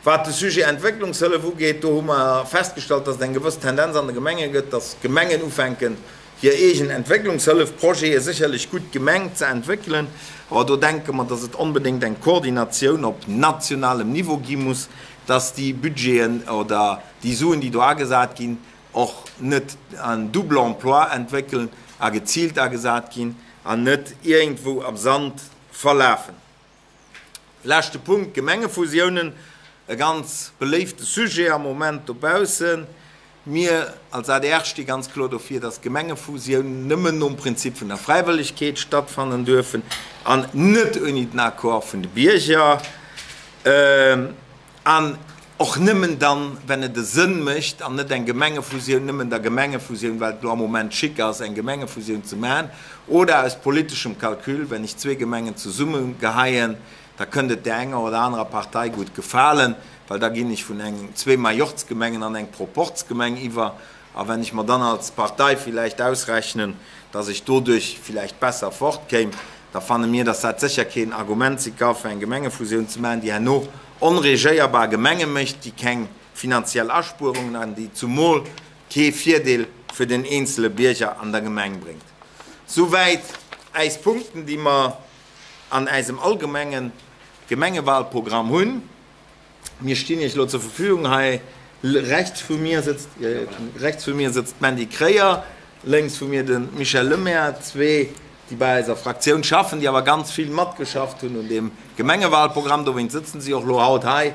Wat de Sujet Entwécklungshëllef ugeet, do hu mer festgestallt, dass et eng gewëss Tendenz an de Gemenge gëtt, dass d'Gemengen ufänken, hir eegen Entwécklungshëllefprojete, sécherlech gutt gemengt, ze entwéckelen. Awer do denke mer, dass et onbedéngt eng Koordinatioun op nationalem Niveau gi muss, dass déi Budgeten oder déi Suen, déi do agesat ginn, och net en double emploi entwéckelen a geziilt agesat ginn an net iergendwou am Sand verlafen. Leschte Punkt, d'Gemengefusiounen, e ganz beléifte Sujet am Moment dobaussen. Mir als adr sti ganz kloer dofir, dass Gemengefusiounen nëmmen nom Prinzip vun der Fräiwëllegkeet stattfannen duerfen an net ouni den Accord vun de Bierger an och nëmmen dann, wenn et e Sënn mécht an net eng Gemengefusioun nëmmen der Gemengefusioun, well et elo am Moment chic ass, eng Gemengefusioun ze maachen, oder aus politeschem Calcul, wenn ech zwee Gemengen zesummegeheien, da kënnt et där enger oder anerer Partei gutt gefalen, well da ginn ech vun eng zwee Majorzgemengen an eng Proporzgemeng iwwer, a wenn ech mer dann als Partei villäicht ausrechnen, dass ech doduerch villäicht besser fortkéim, da fanne mir, dass dat sécher keen Argument si ka fir eng Gemengefusioun ze maachen, déi herno onregéierbar Gemenge mécht, déi keng finanziell Aspuerungen an déi zumol kee Virdeel fir den eenzele Bierger an der Gemeng bréngt. Souwäit äis Punkten, déi mer an äisem allgemenge Gemengewalprogramm hunn. Mir stinn Iech elo zur Verfügung. Hei rechts vu mir sëtzt, rechts vu mir sëtzt d'Mandy Kreyer, lénks vu mir de Michel Lemaire, zwee, déi bei eiser Fraktioun schaffen, déi awer ganz vill matgeschafft hunn un deem Gemengewalprogramm. Dowéinst sëtzen si och elo haut hei.